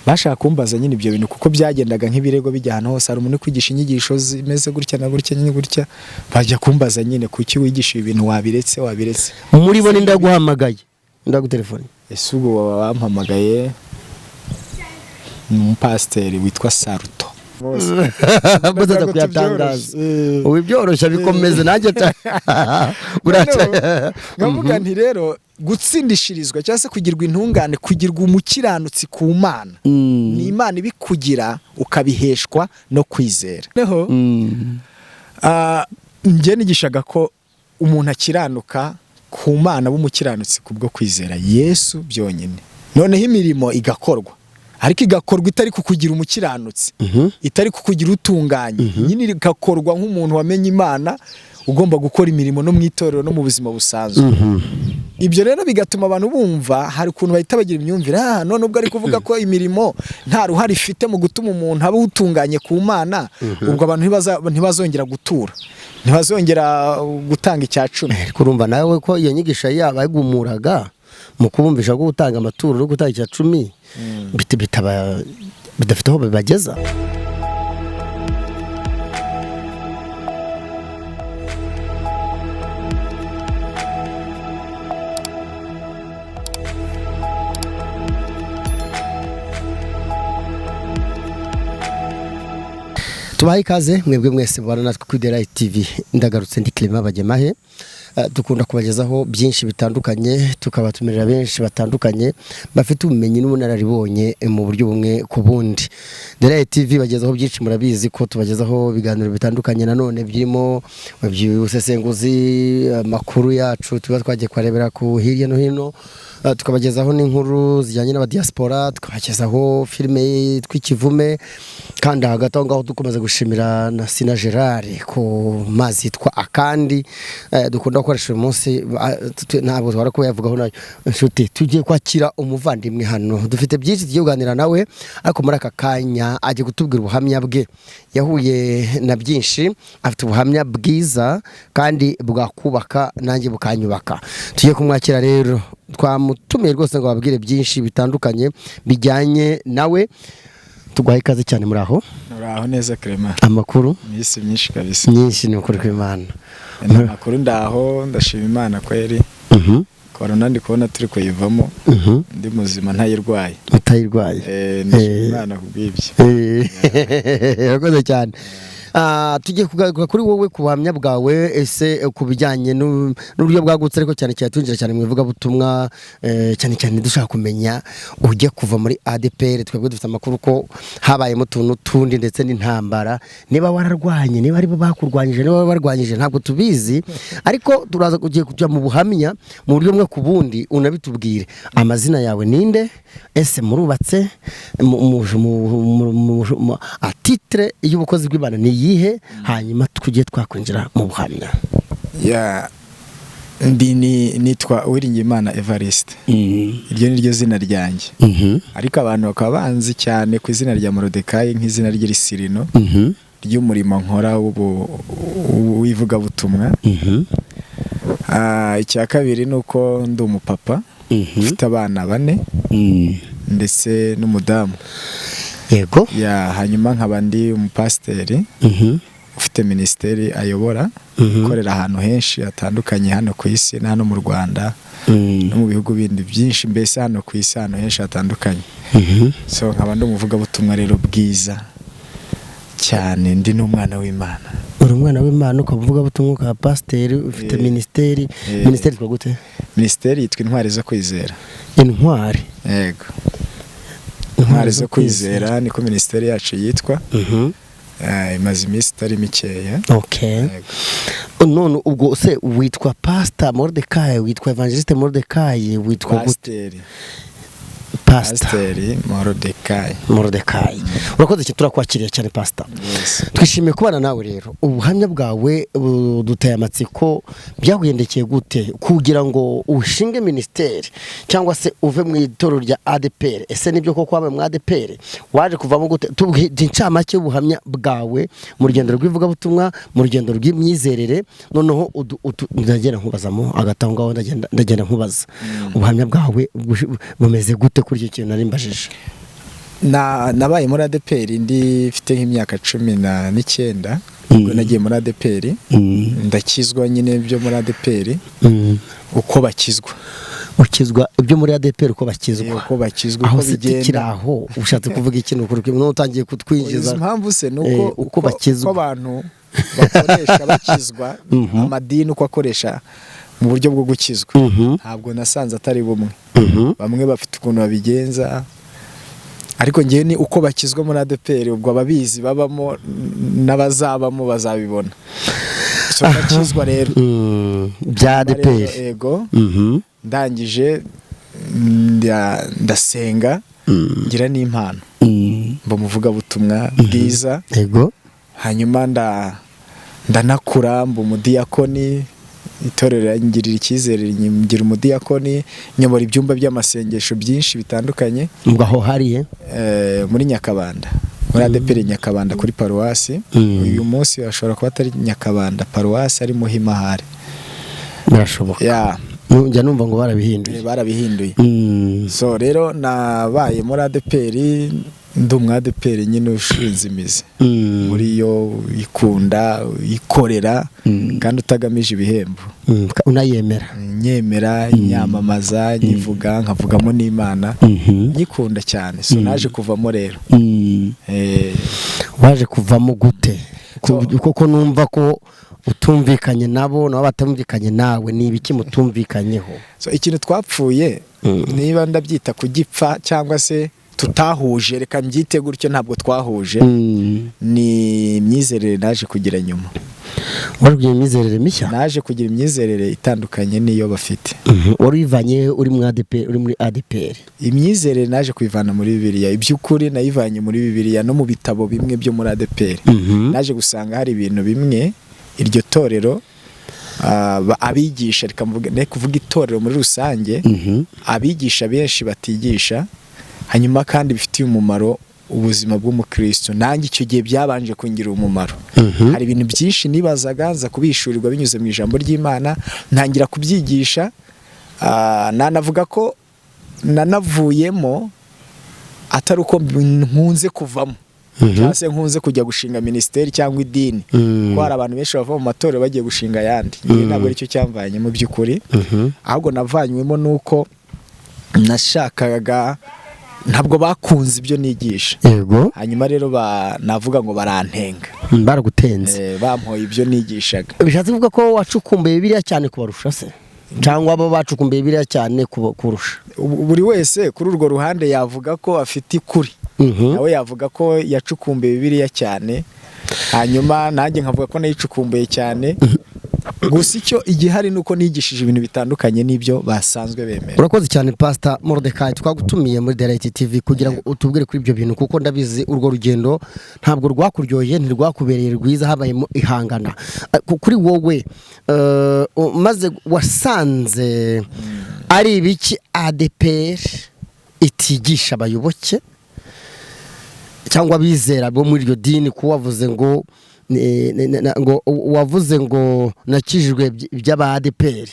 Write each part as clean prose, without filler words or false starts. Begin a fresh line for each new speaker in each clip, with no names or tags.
Bashaka kumbaza nyine ibyo bintu kuko byagendaga nk'ibirego bijya ahantu hose. Hari umuntu uri kwigisha inyigisho zimeze gutya na gutya nyine gutya, bajya kumbaza nyine kuki wigisha ibi bintu, wabiretse wabiretse.
Muri bo ndaguhamagaye, ndagutelefone.
Ese ubwo baba bampamagaye ni umupasiteri witwa Saruto.
Bose aza kuyatangaza ubu ibyoroshya bikomeze nanjye buraca.
Nkavuga nti rero gutsindishirizwa cyangwa se kugirwa intungane, kugirwa umukiranutsi ku Mana, ni Imana ibikugira ukabiheshwa no kwizera. Noneho njye nigishaga ko umuntu akiranuka ku Mana b'umukiranutsi kubwo kwizera Yesu byonyine, noneho imirimo igakorwa, ariko igakorwa itari kukugira umukiranutsi, itari kukugira utunganye nyine, igakorwa nk'umuntu wamenye Imana ugomba gukora imirimo no mu itorero no mu buzima busanzwe. Ibyo rero bigatuma abantu bumva hari ukuntu bahita bagira imyumvire, none ubwo ari kuvuga ko imirimo nta ruhare ifite mu gutuma umuntu aba utunganye ku Mana, ubwo abantu ntibazongera gutura, ntibazongera gutanga icya cumi.
Ariko urumva nawe ko iyo nyigisho yaba yagumuraga mu kubumvisha ko gutanga amaturo no gutanga icya cumi bitaba bidafite aho bibageza. Tubahe ikaze mwebwe mwese mubana natwe kuri The Light TV. Ndagarutse ndi Clement Bagemahe. Dukunda kubagezaho byinshi bitandukanye, tukabatumirira benshi batandukanye bafite ubumenyi n'ubunararibonye mu buryo bumwe ku bundi. The Light TV bagezaho byinshi, murabizi ko tubagezaho ibiganiro bitandukanye nanone birimo iby'ubusesenguzi, amakuru yacu tuba twagiye kubarebera ku hirya no hino, tukabagezaho n'inkuru zijyanye n'abadiaspora, tukabagezaho filime yitwa Ikivume, kandi hagati aho ngaho dukomeza gushimira na Sina Gerard ku mazi yitwa Akandi dukunda gukoresha uyu munsi, ntabwo twara kuba yavugaho nayo. Inshuti, tugiye kwakira umuvandimwe hano, dufite byinshi tugiye kuganira nawe, ariko muri aka kanya agiye kutubwira ubuhamya bwe. Yahuye na byinshi, afite ubuhamya bwiza kandi bwakubaka nanjye bukanyubaka. Tugiye kumwakira rero, twamutumiye rwose ngo ababwire byinshi bitandukanye bijyanye nawe. Tuguhaye ikaze cyane muri aho.
Uraho neza Clement.
Amakuru?
Iminsi myinshi kabisa.
Myinshi, ni ukuri kw'Imana.
Amakuru ndaho, ndashima Imana kweri. Korona ndi kubona turi kuyivamo, ndi muzima ntayirwaye.
Utayirwaye.
Ndashima Imana kubw'ibyo.
Urakoze cyane. Tugiye kugaruka kuri wowe ku buhamya bwawe, ese ku bijyanye n'uburyo bwagutse, ariko cyane cyane twinjira cyane mu ivugabutumwa, cyane cyane dushaka kumenya ujya kuva muri ADPR. Twebwe dufite amakuru ko habayemo utuntu tundi ndetse n'intambara, niba wararwanye, niba aribo bakurwanyije, niba barwanyije, ntabwo tubizi, ariko turaza kugiye kujya mu buhamya mu buryo bumwe ku bundi, unabitubwire. Amazina yawe ninde? Ese murubatse? Atitre y'ubukozi bw'Imana ni iyihe? Hanyuma tugiye twakwinjira mu buhamya.
Ya, ndi nitwa Uwiringiyimana Evariste, iryo ni ryo zina ryanjye, ariko abantu bakaba banzi cyane ku izina rya Morodekayi nk'izina ry'irisirino ry'umurimo nkora w'ivugabutumwa. Icya kabiri ni uko ndi umupapa ufite abana 4 ndetse n'umudamu.
Yego.
Ya, hanyuma nkaba ndi umupasiteri ufite minisiteri ayobora, ikorera ahantu henshi hatandukanye hano ku isi na hano mu Rwanda no mu bihugu bindi byinshi, mbese hano ku isi ahantu henshi hatandukanye. So nkaba ndi umuvugabutumwa rero bwiza cyane, ndi n'umwana w'Imana.
Uri umwana w'Imana, ukaba umuvugabutumwa, ukaba pasiteri, ufite minisiteri. Minisiteri yitwa gute?
Minisiteri yitwa Intwari zo Kwizera.
Intwari.
Yego, Intwari zo Kwizera niko minisiteri yacu yitwa. Imaze iminsi itari mikeya.
None ubwo se witwa Pastor Mordecai, witwa Evangeliste Mordecai, witwa gute?
Pasiteri.
Pastor
Pasiteri Mordecai.
Mordecai. Urakoze cyane, turakwakiriye cyane Pastor. Twishimiye kubana nawe rero. Ubuhamya bwawe buduteye amatsiko, byakugendekeye gute kugira ngo ushinge minisiteri cyangwa se uve mu itorero rya ADPR? Ese nibyo koko wabaye mu ADPR? Waje kuvamo gute? Tubwire incamake y'ubuhamya bwawe mu rugendo rw'ivugabutumwa, mu rugendo rw'imyizerere, noneho ndagenda nkubazamo hagati aho ngaho, ndagenda nkubaza ubuhamya bwawe bumeze gute kuri icyo kintu nari mbajije.
Nabaye muri ADEPR ndi mfite nk'imyaka 19, ubwo nagiye muri ADEPR, ndakizwa nyine byo muri ADEPR uko bakizwa.
Ukizwa ibyo muri ADEPR uko bakizwa?
Uko bakizwa,
aho
uko
se
bigenda.
Tukiri aho, ushatse kuvuga iki? Ni ukuri utangiye kutwinjiza.
Izi mpamvu se ni uko
Uko bakizwa.
Uko abantu bakoresha bakizwa, amadini uko akoresha mu buryo bwo gukizwa, ntabwo nasanze atari bumwe. Bamwe bafite ukuntu babigenza, ariko ngewe ni uko bakizwa muri ADEPR. Ubwo ababizi babamo n'abazabamo bazabibona. So bakizwa rero
Bya ADEPR.
Yego. Ndangije ndasenga, ngira n'impano, mba umuvugabutumwa bwiza. Hanyuma ndanakura, mba umudiyakoni. Itorero rirangirira icyizere, ngira umudiyakoni, nyobora ibyumba by'amasengesho byinshi bitandukanye.
Ubwo aho hariye?
Muri Nyakabanda, muri ADEPR Nyakabanda kuri paruwasi. Uyu munsi bashobora kuba atari Nyakabanda paruwasi, ari Muhima ahari.
Birashoboka.
Ya.
Njya numva ngo barabihinduye.
Barabihinduye. So rero nabaye muri ADEPR, ndi umu ADEPR nyine ushinze imizi muri yo, ikunda, ikorera kandi utagamije ibihembo.
Unayemera.
Nyemera, nyamamaza, nyivuga, nkavugamo n'Imana, nyikunda cyane. So naje kuvamo rero.
Waje kuvamo gute? Kuko numva ko utumvikanye nabo, nabo batumvikanye nawe, ni ibiki mutumvikanyeho?
So ikintu twapfuye, niba ndabyita kugipfa cyangwa se tutahuje, reka mbyite gutyo, ntabwo twahuje, ni imyizerere naje kugira nyuma.
Waje kugira imyizerere mishya?
Naje kugira imyizerere itandukanye n'iyo bafite.
Wari uyivanye uri muri ADEPR, uri muri ADEPR?
Imyizerere naje kuyivana muri Bibiliya. Iby'ukuri nayivanye muri Bibiliya no mu bitabo bimwe byo muri ADEPR. Naje gusanga hari ibintu bimwe iryo torero, abigisha, reka mvuge, ne kuvuga itorero muri rusange, abigisha benshi batigisha, hanyuma kandi bifitiye umumaro ubuzima bw'umukristo. Nanjye icyo gihe byabanje kungirira umumaro. Hari ibintu byinshi nibazaga, nza kubishurirwa binyuze mu ijambo ry'Imana, ntangira kubyigisha. Nanavuga ko nanavuyemo atari uko nkunze kuvamo cyangwa se nkunze kujya gushinga minisiteri cyangwa idini, kuko hari abantu benshi bava mu matorero bagiye gushinga ayandi. Njye ntabwo aricyo cyamvanye mu by'ukuri, ahubwo navanywemo nuko nashakaga, ntabwo bakunze ibyo nigisha. Hanyuma rero navuga ngo barantenga.
Baragutenze.
Bampoye ibyo nigishaga.
Bishatse kuvuga ko wacukumbuye Bibiliya cyane kubarusha se, cyangwa abo bacukumbuye Bibiliya cyane kurusha?
Buri wese kuri urwo ruhande yavuga ko afite ikuri. Nawe yavuga ko yacukumbuye Bibiliya cyane, hanyuma nanjye nkavuga ko nayicukumbuye cyane. Gusa icyo igihari ni uko nigishije ibintu bitandukanye n'ibyo basanzwe bemera.
Urakoze cyane, Pastor Mordecai. Twagutumiye muri The Light TV kugira ngo utubwire kuri ibyo bintu, kuko ndabizi urwo rugendo ntabwo rwakuryoheye, ntirwakubereye rwiza, habayemo ihangana. Kuri wowe, maze wasanze ari ibiki ADEPR itigisha abayoboke cyangwa abizera bo muri iryo dini? Ko wavuze ngo ngo wavuze ngo nakijijwe by'aba ADEPR,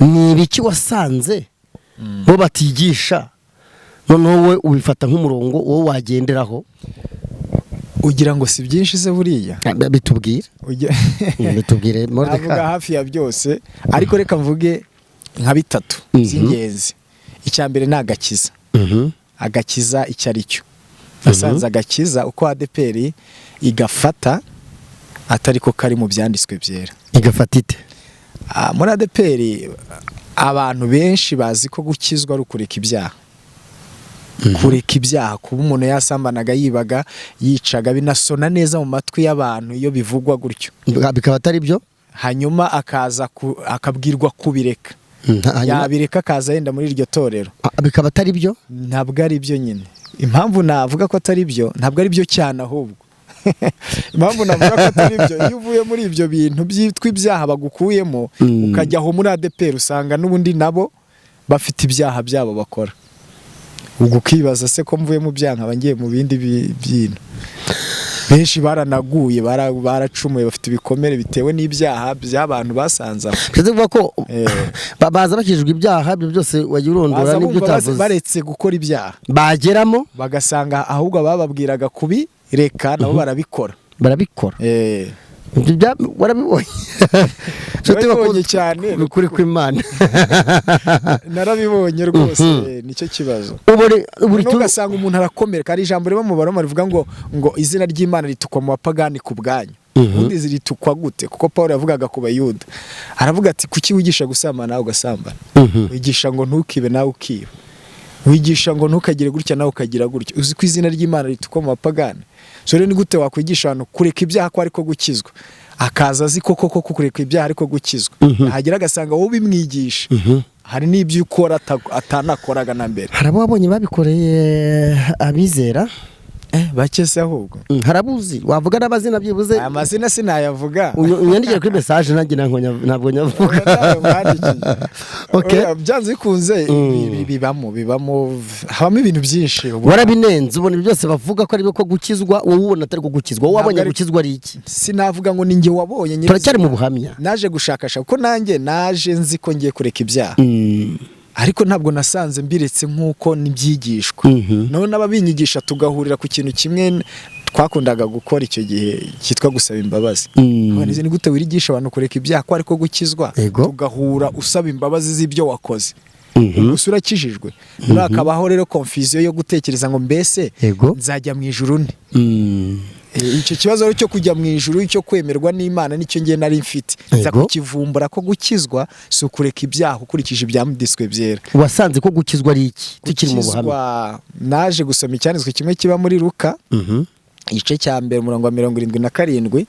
ni ibiki wasanze bo batigisha, noneho wowe ubifata nk'umurongo wowe wagenderaho?
Ugira ngo si byinshi se buriya?
Bitubwire. Bitubwire,
Navuga
Mordecai.
hafi ya byose, ariko reka mvuge nka bitatu by'ingenzi. Icya mbere ni agakiza. Agakiza icyo ari cyo, nasanze agakiza uko ADEPR igafata atari ko kari mu byanditswe byera.
Igafata ite?
Muri ADEPR abantu benshi bazi ko gukizwa ari ukureka ibyaha, kureka ibyaha, kuba umuntu yasambanaga, yibaga, yicaga, binasona neza mu matwi y'abantu iyo bivugwa gutyo.
Bikaba atari byo.
Hanyuma akaza akabwirwa kubireka.
Hanyuma
Yabireka akaza yenda muri iryo torero.
Bikaba atari byo.
Ntabwo ari byo nyine. Impamvu navuga ko atari byo, ntabwo ari byo cyane, ahubwo impamvu navuga ko atari byo, iyo uvuye muri ibyo bintu byitwa ibyaha bagukuyemo, ukajya aho muri ADEPR, usanga n'ubundi nabo bafite ibyaha byabo bakora. Ubwo ukibaza se ko mvuye mu byaha nkaba ngiye mu bindi bintu. Benshi baranaguye, baracumuye, bafite ibikomere bitewe n'ibyaha by'abantu basanze aho.
Bishatse kuvuga ko
Eh.
baza bakijijwe ibyaha ibyo byose wagiye urondora
Baza
n'ibyo
bumva
utavuze,
baretse gukora ibyaha,
bageramo
bagasanga ahubwo abababwiraga kubireka nabo barabikora.
Barabikora.
Eh.
Ibyo warabibonye? Nshuti
Narabibonye
bakunze,
cyane.
ni ukuri kw'Imana.
Narabibonye rwose, nicyo kibazo.
Uburi buri
Noneho ugasanga umuntu arakomereka. Hari ijambo riba mu Baroma rivuga ngo izina ry'Imana ritukwa mu bapagani ku bwanyu. Ubundi ritukwa gute? Kuko Paul yavugaga ku Bayuda, aravuga ati: "Kuki wigisha gusambana nawe ugasambana? Wigisha ngo ntukibe nawe ukiba? Wigisha ngo ntukagire gutya nawe ukagira gutya? Uzi ko izina ry'Imana ritukwa mu bapagani?" So rero ni gute wakwigisha abantu kureka ibyaha ko ariko gukizwa, akaza azi ko koko kureka ibyaha ariko gukizwa, yahagera agasanga wowe ubimwigisha hari n'ibyo ukora atanakoraga na mbere?
Hari abo wabonye babikoreye abizera?
Bake se ahubwo.
Hari abuzi wavuga n'amazina byibuze?
Aya mazina sinayavuga.
Unyandikire kuri message, nanjye ntabwo nyavuga.
Nawe mwandikiye.
Okay.
Oya, byanze bikunze bibamo habamo ibintu byinshi.
Warabinenze, ubona ibyo byose bavuga ko ari ko gukizwa, wowe ubona atari ko gukizwa. Wowe wabonye
Ntabwo ari-
gukizwa ari iki?
Sinavuga ngo ni njye wabonye nyiri-
Turacyari mu buhamya.
Naje gushakashaka kuko nanjye naje nzi ko ngiye kureka ibyaha, ariko ntabwo nasanze mbiretse nk'uko nibyigishwa. Noneho n'ababinyigisha tugahurira ku kintu kimwe twakundaga gukora icyo gihe cyitwa gusaba imbabazi. None ni gute wigisha abantu kureka ibyaha ko ariko gukizwa, tugahura usaba imbabazi z'ibyo wakoze, gusa urakijijwe? Noneho hakabaho rero confusion yo gutekereza ngo mbese nzajya mu ijuru nte? Icyo kibazo rero cyo kujya mu ijuru, cyo kwemerwa n'Imana, nicyo ngiye nari mfite, nza kukivumbura ko gukizwa si ukureka ibyaha ukurikije ibyanditswe byera.
Wasanze ko gukizwa ari iki, tukiri mu buhamya?
Gukizwa, naje gusoma icyanditswe kimwe kiba muri Luka, igice cya mbere, umurongo wa 77,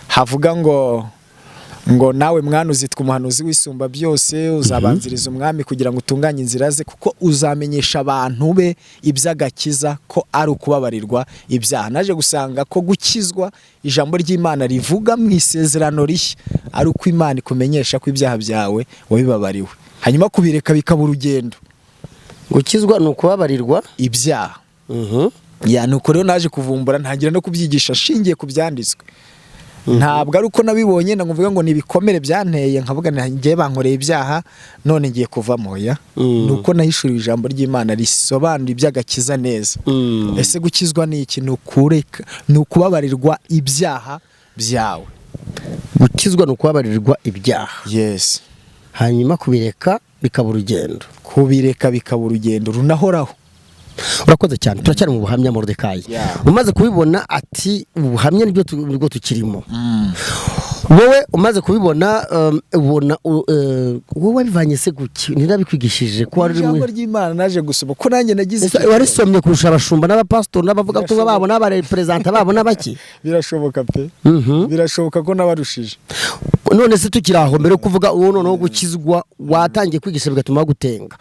havuga ngo nawe mwana uzitwa umuhanuzi w'Isumba byose, uzabanziriza Umwami kugira ngo utunganye inzira ze, kuko uzamenyesha abantu be iby'agakiza ko ari ukubabarirwa ibyaha. Naje gusanga ko gukizwa ijambo ry'Imana rivuga mu Isezerano Rishya ari uko Imana ikumenyesha ko ibyaha byawe wabibabariwe, hanyuma kubireka bikaba urugendo.
Gukizwa ni ukubabarirwa
ibyaha. Ya, nuko rero naje kuvumbura, ntangira no kubyigisha shingiye ku byanditswe. Ntabwo ari uko nabibonye ngo mvuge ngo ni ibikomere byanteye, nkavuga nti ngiye bankoreye ibyaha none ngiye kuvamo. Ya, ni uko nahishuriwe ijambo ry'Imana risobanura iby'agakiza neza. Ese gukizwa ni iki? Ni ukureka, ni ukubabarirwa ibyaha byawe.
Gukizwa ni ukubabarirwa ibyaha.
Yes.
Hanyuma kubireka bikaba urugendo.
Kubireka bikaba urugendo runahoraho.
Urakoze cyane. Turacyari mu buhamya, Moridekayi. Umaze kubibona ati ubuhamya nibwo tukirimo. Wowe umaze kubibona, ubona wowe wabivanye se guki? Ntirabikwigishije ko wari uri
Ijambo ry'Imana naje gusoma ko nanjye nagize
Ese
icyo
warisomye kurusha abashumba n'abapasitori n'abavugabutumwa
Birashoboka.
babo n'abareperezanta babo n'abaki?
Birashoboka pe. Birashoboka ko nabarushije.
None se tukiri aho, mbere yo kuvuga uwo noneho gukizwa watangiye kwigisha bigatuma bagutenga,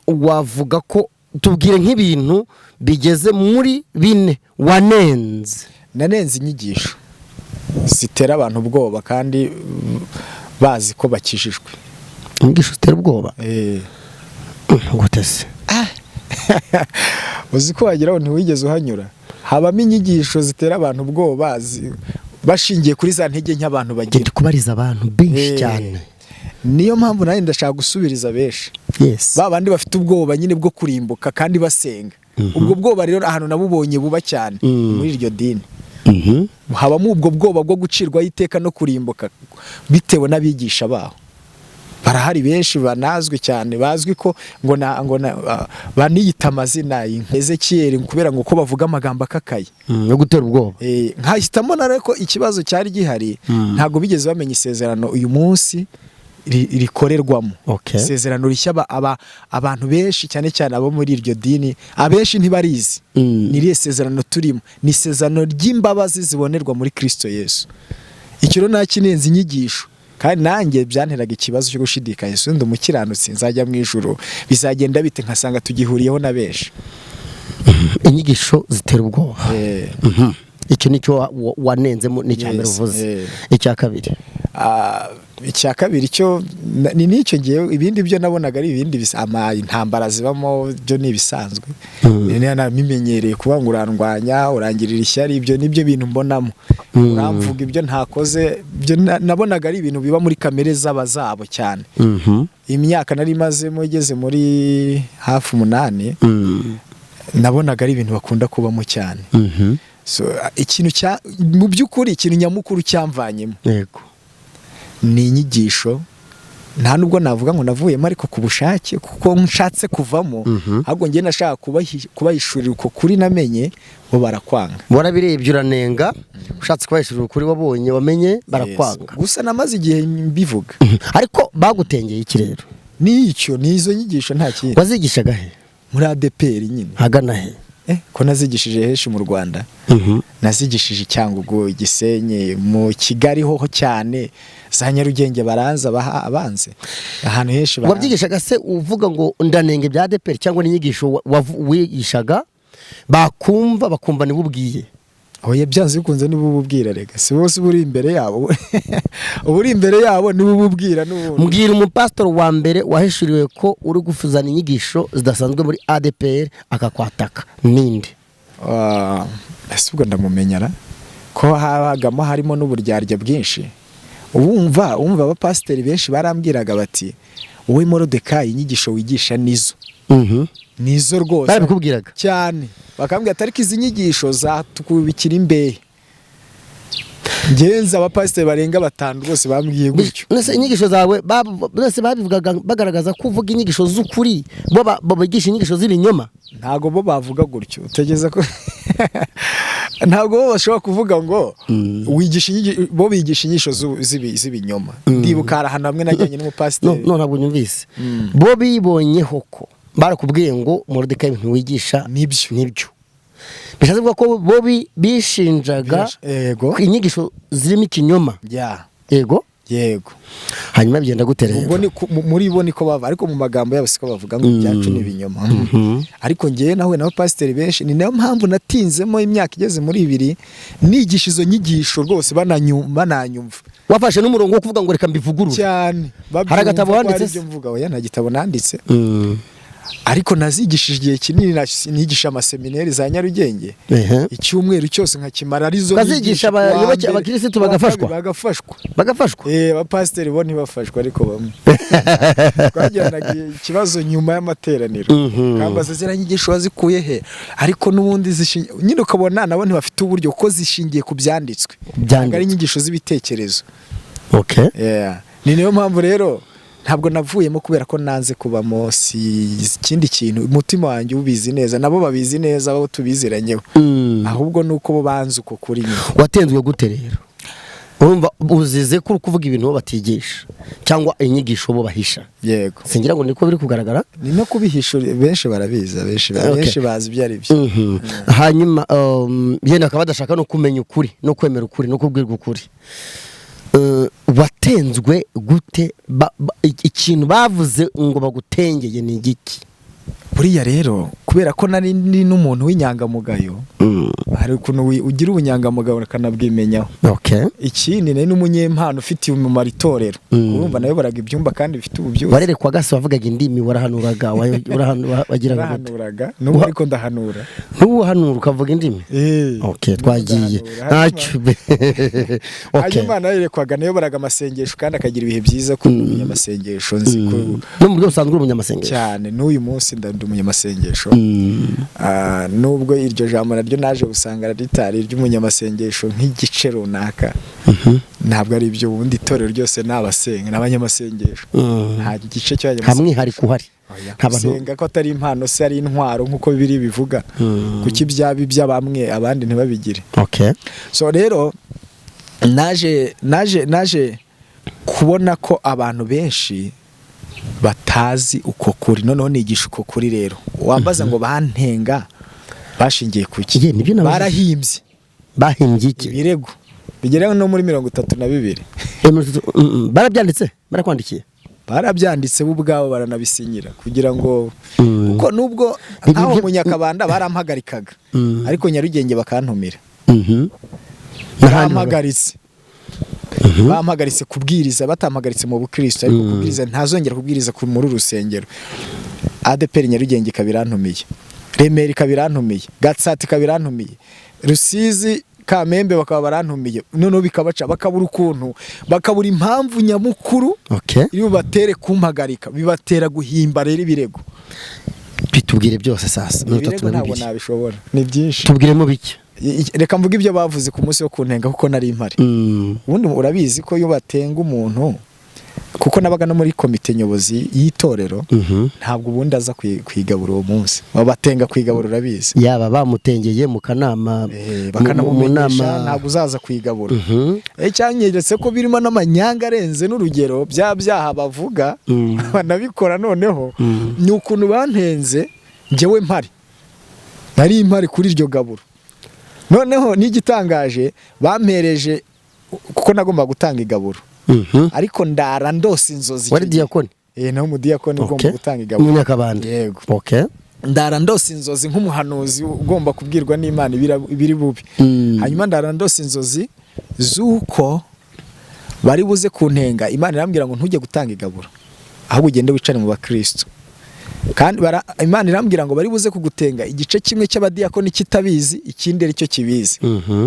wavuga ko tubwire nk'ibintu bigeze muri bine wanenze.
Nanenze inyigisho zitera abantu ubwoba kandi bazi ko bakijijwe.
Inyigisho zitera ubwoba?
Eh.
Gute se?
Uzi ko wagira ngo ntiwigeze uhanyura. Habamo inyigisho zitera abantu ubwoba bashingiye kuri za ntege nke abantu bagira.
Ndi kubariza abantu benshi cyane.
Niyo mpamvu nanjye ndashaka gusubiriza benshi, ba bandi bafite ubwoba nyine bwo kurimbuka kandi basenga. Ubwo bwoba rero ahantu nabubonye buba cyane muri iryo dini. Habamo ubwo bwoba bwo gucirwaho iteka no kurimbuka bitewe n'abigisha baho. Barahari benshi banazwi cyane, bazwi ko ngo na baniyita amazina Ezekiyeli kubera ngo ko bavuga amagambo akakaye.
Yo gutera ubwoba.
Nkahitamo na ko ikibazo cyari gihari, ntabwo bigeze bamenya isezerano uyu munsi rikorerwamo. Isezerano rishya abantu benshi, cyane cyane abo muri iryo dini, abenshi ntibarizi. Ni irihe sezerano turimo? Ni isezerano ry'imbabazi zibonerwa muri Kristo Yesu. Icyo rero nakinenze inyigisho, kandi nanjye byanteraga ikibazo cyo gushidikanya: ese ndi umukiranutsi, nzajya mu ijuru, bizagenda bite? Nkasanga tugihuriyeho na benshi.
Inyigisho zitera ubwoba. Icyo nicyo wanenzemo, ni icya mbere
Yes,
uvuze.
eh.
Icya kabiri?
Icya kabiri cyo ni n'icyo gihe, ibindi byo nabonaga ari ibindi intambara zibamo byo ni ibisanzwe. Namimenyereye kuba ngo urandwanya, urangirira ishyari, ibyo nibyo bintu mbonamo, uramvuga ibyo ntakoze, ibyo nabonaga ari ibintu biba muri kamere z'abazabo cyane. Imyaka nari mazemo igeze muri hafi 8, nabonaga ari ibintu bakunda kubamo cyane. So, ikintu cya mu by'ukuri, ikintu nyamukuru cyamvanyemo ni inyigisho. Nta nubwo navuga ngo navuyemo ariko ku bushake, kuko nshatse kuvamo, ahubwo njye nashaka kubahishurira uko kuri namenye, bo barakwanga.
Warabirebye uranenga, ushatse kubahishurira ukuri wabonye wamenye, barakwanga.
Yes. Gusa namaze igihe mbivuga.
Ariko bagutengeye iki rero?
Ni icyo, ni izo nyigisho, nta kindi.
Wazigishaga he?
Muri ADEPR nyine.
Hagana he?
Ko nazigishije henshi mu Rwanda. Nazigishije i Cyangugu, i Gisenyi, mu Kigali hoho cyane, za Nyarugenge baranza baha abanze, ahantu henshi baranza.
Wabyigishaga se uvuga ngo ndanenga ibya ADEPR, cyangwa n'inyigisho wigishaga bakumva bakumva niwe ubwiye?
Oya, byanze bikunze niba ububwira rega, si bose uba uri imbere yabo, uba uri imbere yabo niba ububwira n'ubundi.
Mbwira umupasitori wa mbere wahishuriwe ko uri gufuzana inyigisho zidasanzwe muri ADEPR akakwataka, ninde?
Ese ubwo ndamumenyera ko habagamo harimo n'uburyarya bwinshi. Wumva abapasiteri benshi barambwiraga bati: "Wowe Morodekayi, inyigisho wigisha nizo, nizo rwose."
Barabikubwiraga?
Cyane, bakambwira ati: "Ariko izi nyigisho zatukubikira imbehe." Ngenzi abapasiteri barenga batanu rwose bambwiye gutyo.
Nese inyigisho zawe bose babivugaga bagaragaza ko uvuga inyigisho z'ukuri, bo bigisha inyigisho z'ibinyoma?
Ntabwo bo bavuga gutyo, utegereza ko ntabwo bo bashobora kuvuga ngo wigisha bo bigisha inyigisho z'ibinyoma. Ndibuka hari ahantu hamwe najyanye
No,
n'umupasiteri.
no, ntabwo nyumvise. Bo bibonyeho ko barakubwiye ngo Morodekayi ibintu wigisha
Nibyo.
Nibyo, bishatse kuvuga ko bo bishinjaga
Yego.
ko inyigisho zirimo ikinyoma.
Ya.
Yego.
Yego.
Hanyuma bigenda gute rero?
Ubwo ni muri bo niko bava, ariko mu magambo yabo siko bavuga ngo ibyacu ni ibinyoma. Ariko ngewe nahuye n'abapasiteri benshi, ni nayo mpamvu natinzemo imyaka igeze muri 2 nigisha izo nyigisho rwose, bananyumva.
Wafashe n'umurongo wo kuvuga ngo reka mbivugurure.
Cyane.
Hari agatabo
Babyumva ko
wanditse
ari
se?
ibyo mvuga. Oya, nta gitabo nanditse, ariko nazigishije igihe kinini, nigisha amaseminari za Nyarugenge, icyumweru cyose nkakimara arizo
Ukazigisha
nigisha, kuwa
abayoboke,
mbere,
abakirisitu
kuwa
bagafashwa?
kabiri, bagafashwa.
Bagafashwa.
Abapasiteri bo ntibafashwa, ariko bamwe twagiranaga ikibazo nyuma y'amateraniro, kambaza ziriya nyigisho wazikuye he, ariko n'ubundi nyine ukabona nabo ntibafite uburyo, kuko zishingiye ku byanditswe, ntabwo ari inyigisho z'ibitekerezo. Yeah. Ni niyo mpamvu rero ntabwo navuyemo kubera ko nanze kubamo, si ikindi kintu. Umutima wanjye ubizi neza, nabo babizi neza, abo tubiziranyeho, ahubwo ni uko bo banze uko kuri nyine.
Watenzwe gute rero? Urumva uzize ko uri kuvuga ibintu bo batigisha, cyangwa inyigisho bo bahisha.
Yego.
Singira ngo niko biri kugaragara.
Ni no kubihisha, benshi barabizi, abenshi benshi bazi ibyo ari byo.
Hanyuma yenda akaba badashaka no kumenya ukuri, no kwemera ukuri, no kubwirwa ukuri. Watenzwe gute? Ikintu bavuze ngo bagutengeye ni igiki?
Buriya rero kubera ko nari ndi n'umuntu w'inyangamugayo, hari ukuntu ugira ubunyangamugayo ukanabwimenyaho. Ikindi, nari n'umunyempano ufitiye umumaro itorero. Urumva nayoboraga ibyumba kandi bifite ububyutse.
Warerekwaga se? Wavugaga indimi? Warahanuraga? Wagiraga gute?
Narahanuraga, n'ubu ariko ndahanura.
N'ubu uhanura ukavuga indimi?
Eh,
Okay,
n'ubu
twagiye.
ndahanura.
Ntacyo, okay.
Hanyuma narerekwaga, nayoboraga amasengesho kandi akagira ibihe byiza, kuko umunyamasengesho nzi ko
No mu buryo busanzwe uri umunyamasengesho?
Cyane, n'uyu munsi ndi umunyamasengesho. Nubwo iryo jambo naryo naje gusanga ritari iry'umunyamasengesho nk'igice runaka, ntabwo ari ibyo. Ubundi itorero ryose ni abasenga, ni abanyamasengesho, nta gice
Nta
cy'abanyamasengesho.
mwihariko uhari?
Oya,
Nta bantu
gusenga ko atari impano se, ari intwaro nk'uko biri bivuga, kuki byaba iby'abamwe abandi ntibabigire? So rero naje kubona ko abantu benshi batazi uko kuri, noneho nigisha uko kuri. Rero wambaza ngo bantenga bashingiye ku ki?
Ye, nibyo nabajije.
Barahimbye.
Bahimbye iki?
Ibirego bigera no muri 32.
Barabyanditse? Barakwandikiye?
Barabyanditse bo ubwabo, baranabisinyira kugira ngo kuko nubwo aho mu Nyakabanda barampagarikaga, ariko Nyarugenge bakantumira.
N'ahandi
Barampagaritse. Bampagaritse kubwiriza, batampagaritse mu bukristo, ariko kubwiriza ntazongera kubwiriza muri uru rusengero. ADEPR Nyarugenge ikaba irantumiye, Remera ikaba irantumiye, Gatsata ikaba irantumiye, Rusizi, Kamembe bakaba barantumiye. Noneho bikabaca, bakabura ukuntu, bakabura impamvu nyamukuru iri bubatere kumpagarika. Bibatera guhimba rero ibirego.
Bitubwire byose sasa, mirongo itatu
Ibirego
na
ntabwo
bibiri.
nabishobora, ni byinshi.
Tubwiremo bike.
Reka mvuge ibyo bavuze ku munsi wo kuntenga, kuko nari mpari. Ubundi urabizi ko iyo batenga umuntu, kuko nabaga no muri komite nyobozi y'itorero, ntabwo ubundi aza kwigabura uwo munsi. Babatenga kwigabura, urabizi.
Yaba bamutengeye mu kanama, mu
Bakanamumenyesha,
nama.
ntabwo uzaza kwigabura. Cyanyeretse ko birimo n'amanyanga arenze n'urugero, bya byaha bavuga banabikora. Noneho ni ukuntu bantenze njyewe mpari, nari mpari kuri iryo gaburo. Noneho n'igitangaje, bampereje kuko nagomba gutanga igaburo, ariko ndara ndose inzozi
Wari
icyo gihe.
diyakoni?
Eh, naho umudiyakoni ugomba gutanga igaburo.
Umunyakabanda?
Yego. Ndara ndose inzozi nk'umuhanuzi ugomba kubwirwa n'Imana ibiri bubi. Hanyuma ndara ndose inzozi z'uko bari buze kuntenga. Imana irambwira ngo ntujye gutanga igaburo, ahubwo ugende wicare mu bakristo. Kandi Imana irambwira ngo bari buze kugutenga igice kimwe cy'abadiyakoni kitabizi, ikindi aricyo kibizi.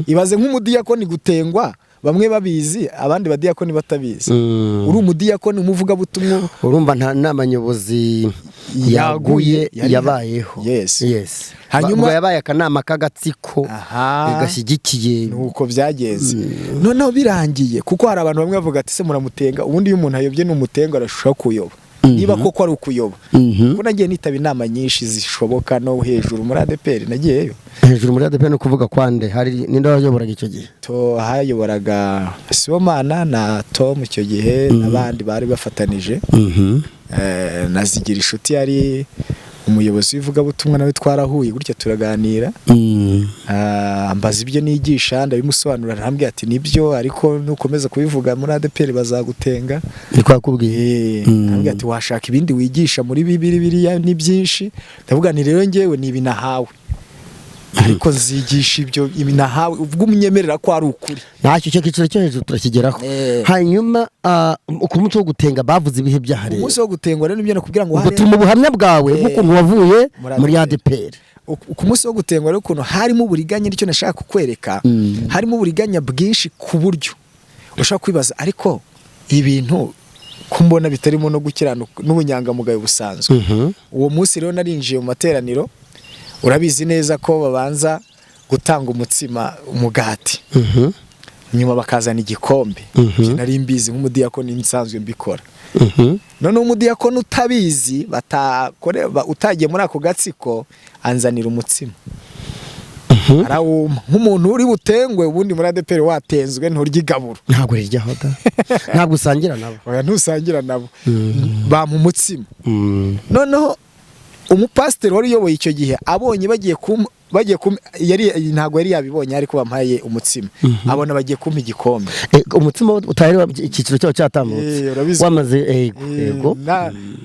Ibaze nk'umudiyakoni gutengwa bamwe babizi, abandi badiyakoni batabizi. Uri umudiyakoni, umuvugabutumwa.
Urumva nta nama nyobozi yaguye yabayeho.
Yes.
Yes.
Hanyuma-
Ubwo yabaye akanama k'agatsiko gashyigikiye.
Nuko byagenze. Noneho birangiye, kuko hari abantu bamwe bavuga ati: "Se muramutenga?" Ubundi iyo umuntu ayobye n'umutenga arashobora kuyoba, niba koko ari ukuyoba. Kuko nagiye nitaba inama nyinshi zishoboka, no hejuru muri ADEPR nagiyeyo.
Hejuru muri ADEPR ni ukuvuga kwande? Hari ninde wayoboraga icyo gihe?
To hayoboraga Sibomana na Tom icyo gihe, n'abandi bari bafatanije. Na Zigira Inshuti yari umuyobozi w'ivugabutumwa, nawe twarahuye gutya turaganira. Ambaza ibyo nigisha, ndabimusobanurira, arambwira ati: "Nibyo, ariko nukomeza kubivuga muri ADEPR bazagutenga."
Niko yakubwiye?
Arambwira ati: "Washaka ibindi wigisha muri bibiri, biriya ni byinshi." Ndavuga nti: "Rero njyewe ni ibi nahawe, ariko nzigisha ibyo ibi nahawe ubwo umunyemerera ko ari ukuri."
Ntacyo, icyo cyiciro cyo hejuru turakigeraho. Hanyuma ku munsi wo gutenga bavuze ibihe byahariwe?
Umunsi wo gutengwa rero nibyo nakubwira ngo
Ubwo
hari
turi mu buhamya bwawe bw'ukuntu wavuye
muri
muri
ADEPR.
ADEPR.
Ku munsi wo gutengwa rero, ukuntu harimo uburiganya, nicyo nashaka kukwereka. Harimo uburiganya bwinshi ku buryo ushobora kwibaza, ariko ibintu ko mbona bitarimo no gukiranuka n'ubunyangamugayo busanzwe. Uwo munsi rero narinjiye mu materaniro, urabizi neza ko babanza gutanga umutsima, umugati, nyuma bakazana igikombe. Ibyo nari mbizi nk'umudiyakoni, nsanzwe mbikora. Noneho umudiyakoni utabizi, utagiye muri ako gatsiko, anzanira umutsima, arawuma nk'umuntu uri butengwe. Ubundi muri ADEPR watenzwe nturya igaburo.
Ntabwo riryaho da, ntabwo usangira nabo.
Oya, ntusangira nabo. Bampa umutsima. Noneho umupasiteri wari uyoboye icyo gihe abonye bagiye kum yari ntabwo yari yabibonye, ariko bampaye umutsima, abona bagiye kumpa igikombe.
Umutsima utari icyiciro cyawo cyatambutse.
Urabizi.
Wamaze, yego. Yego.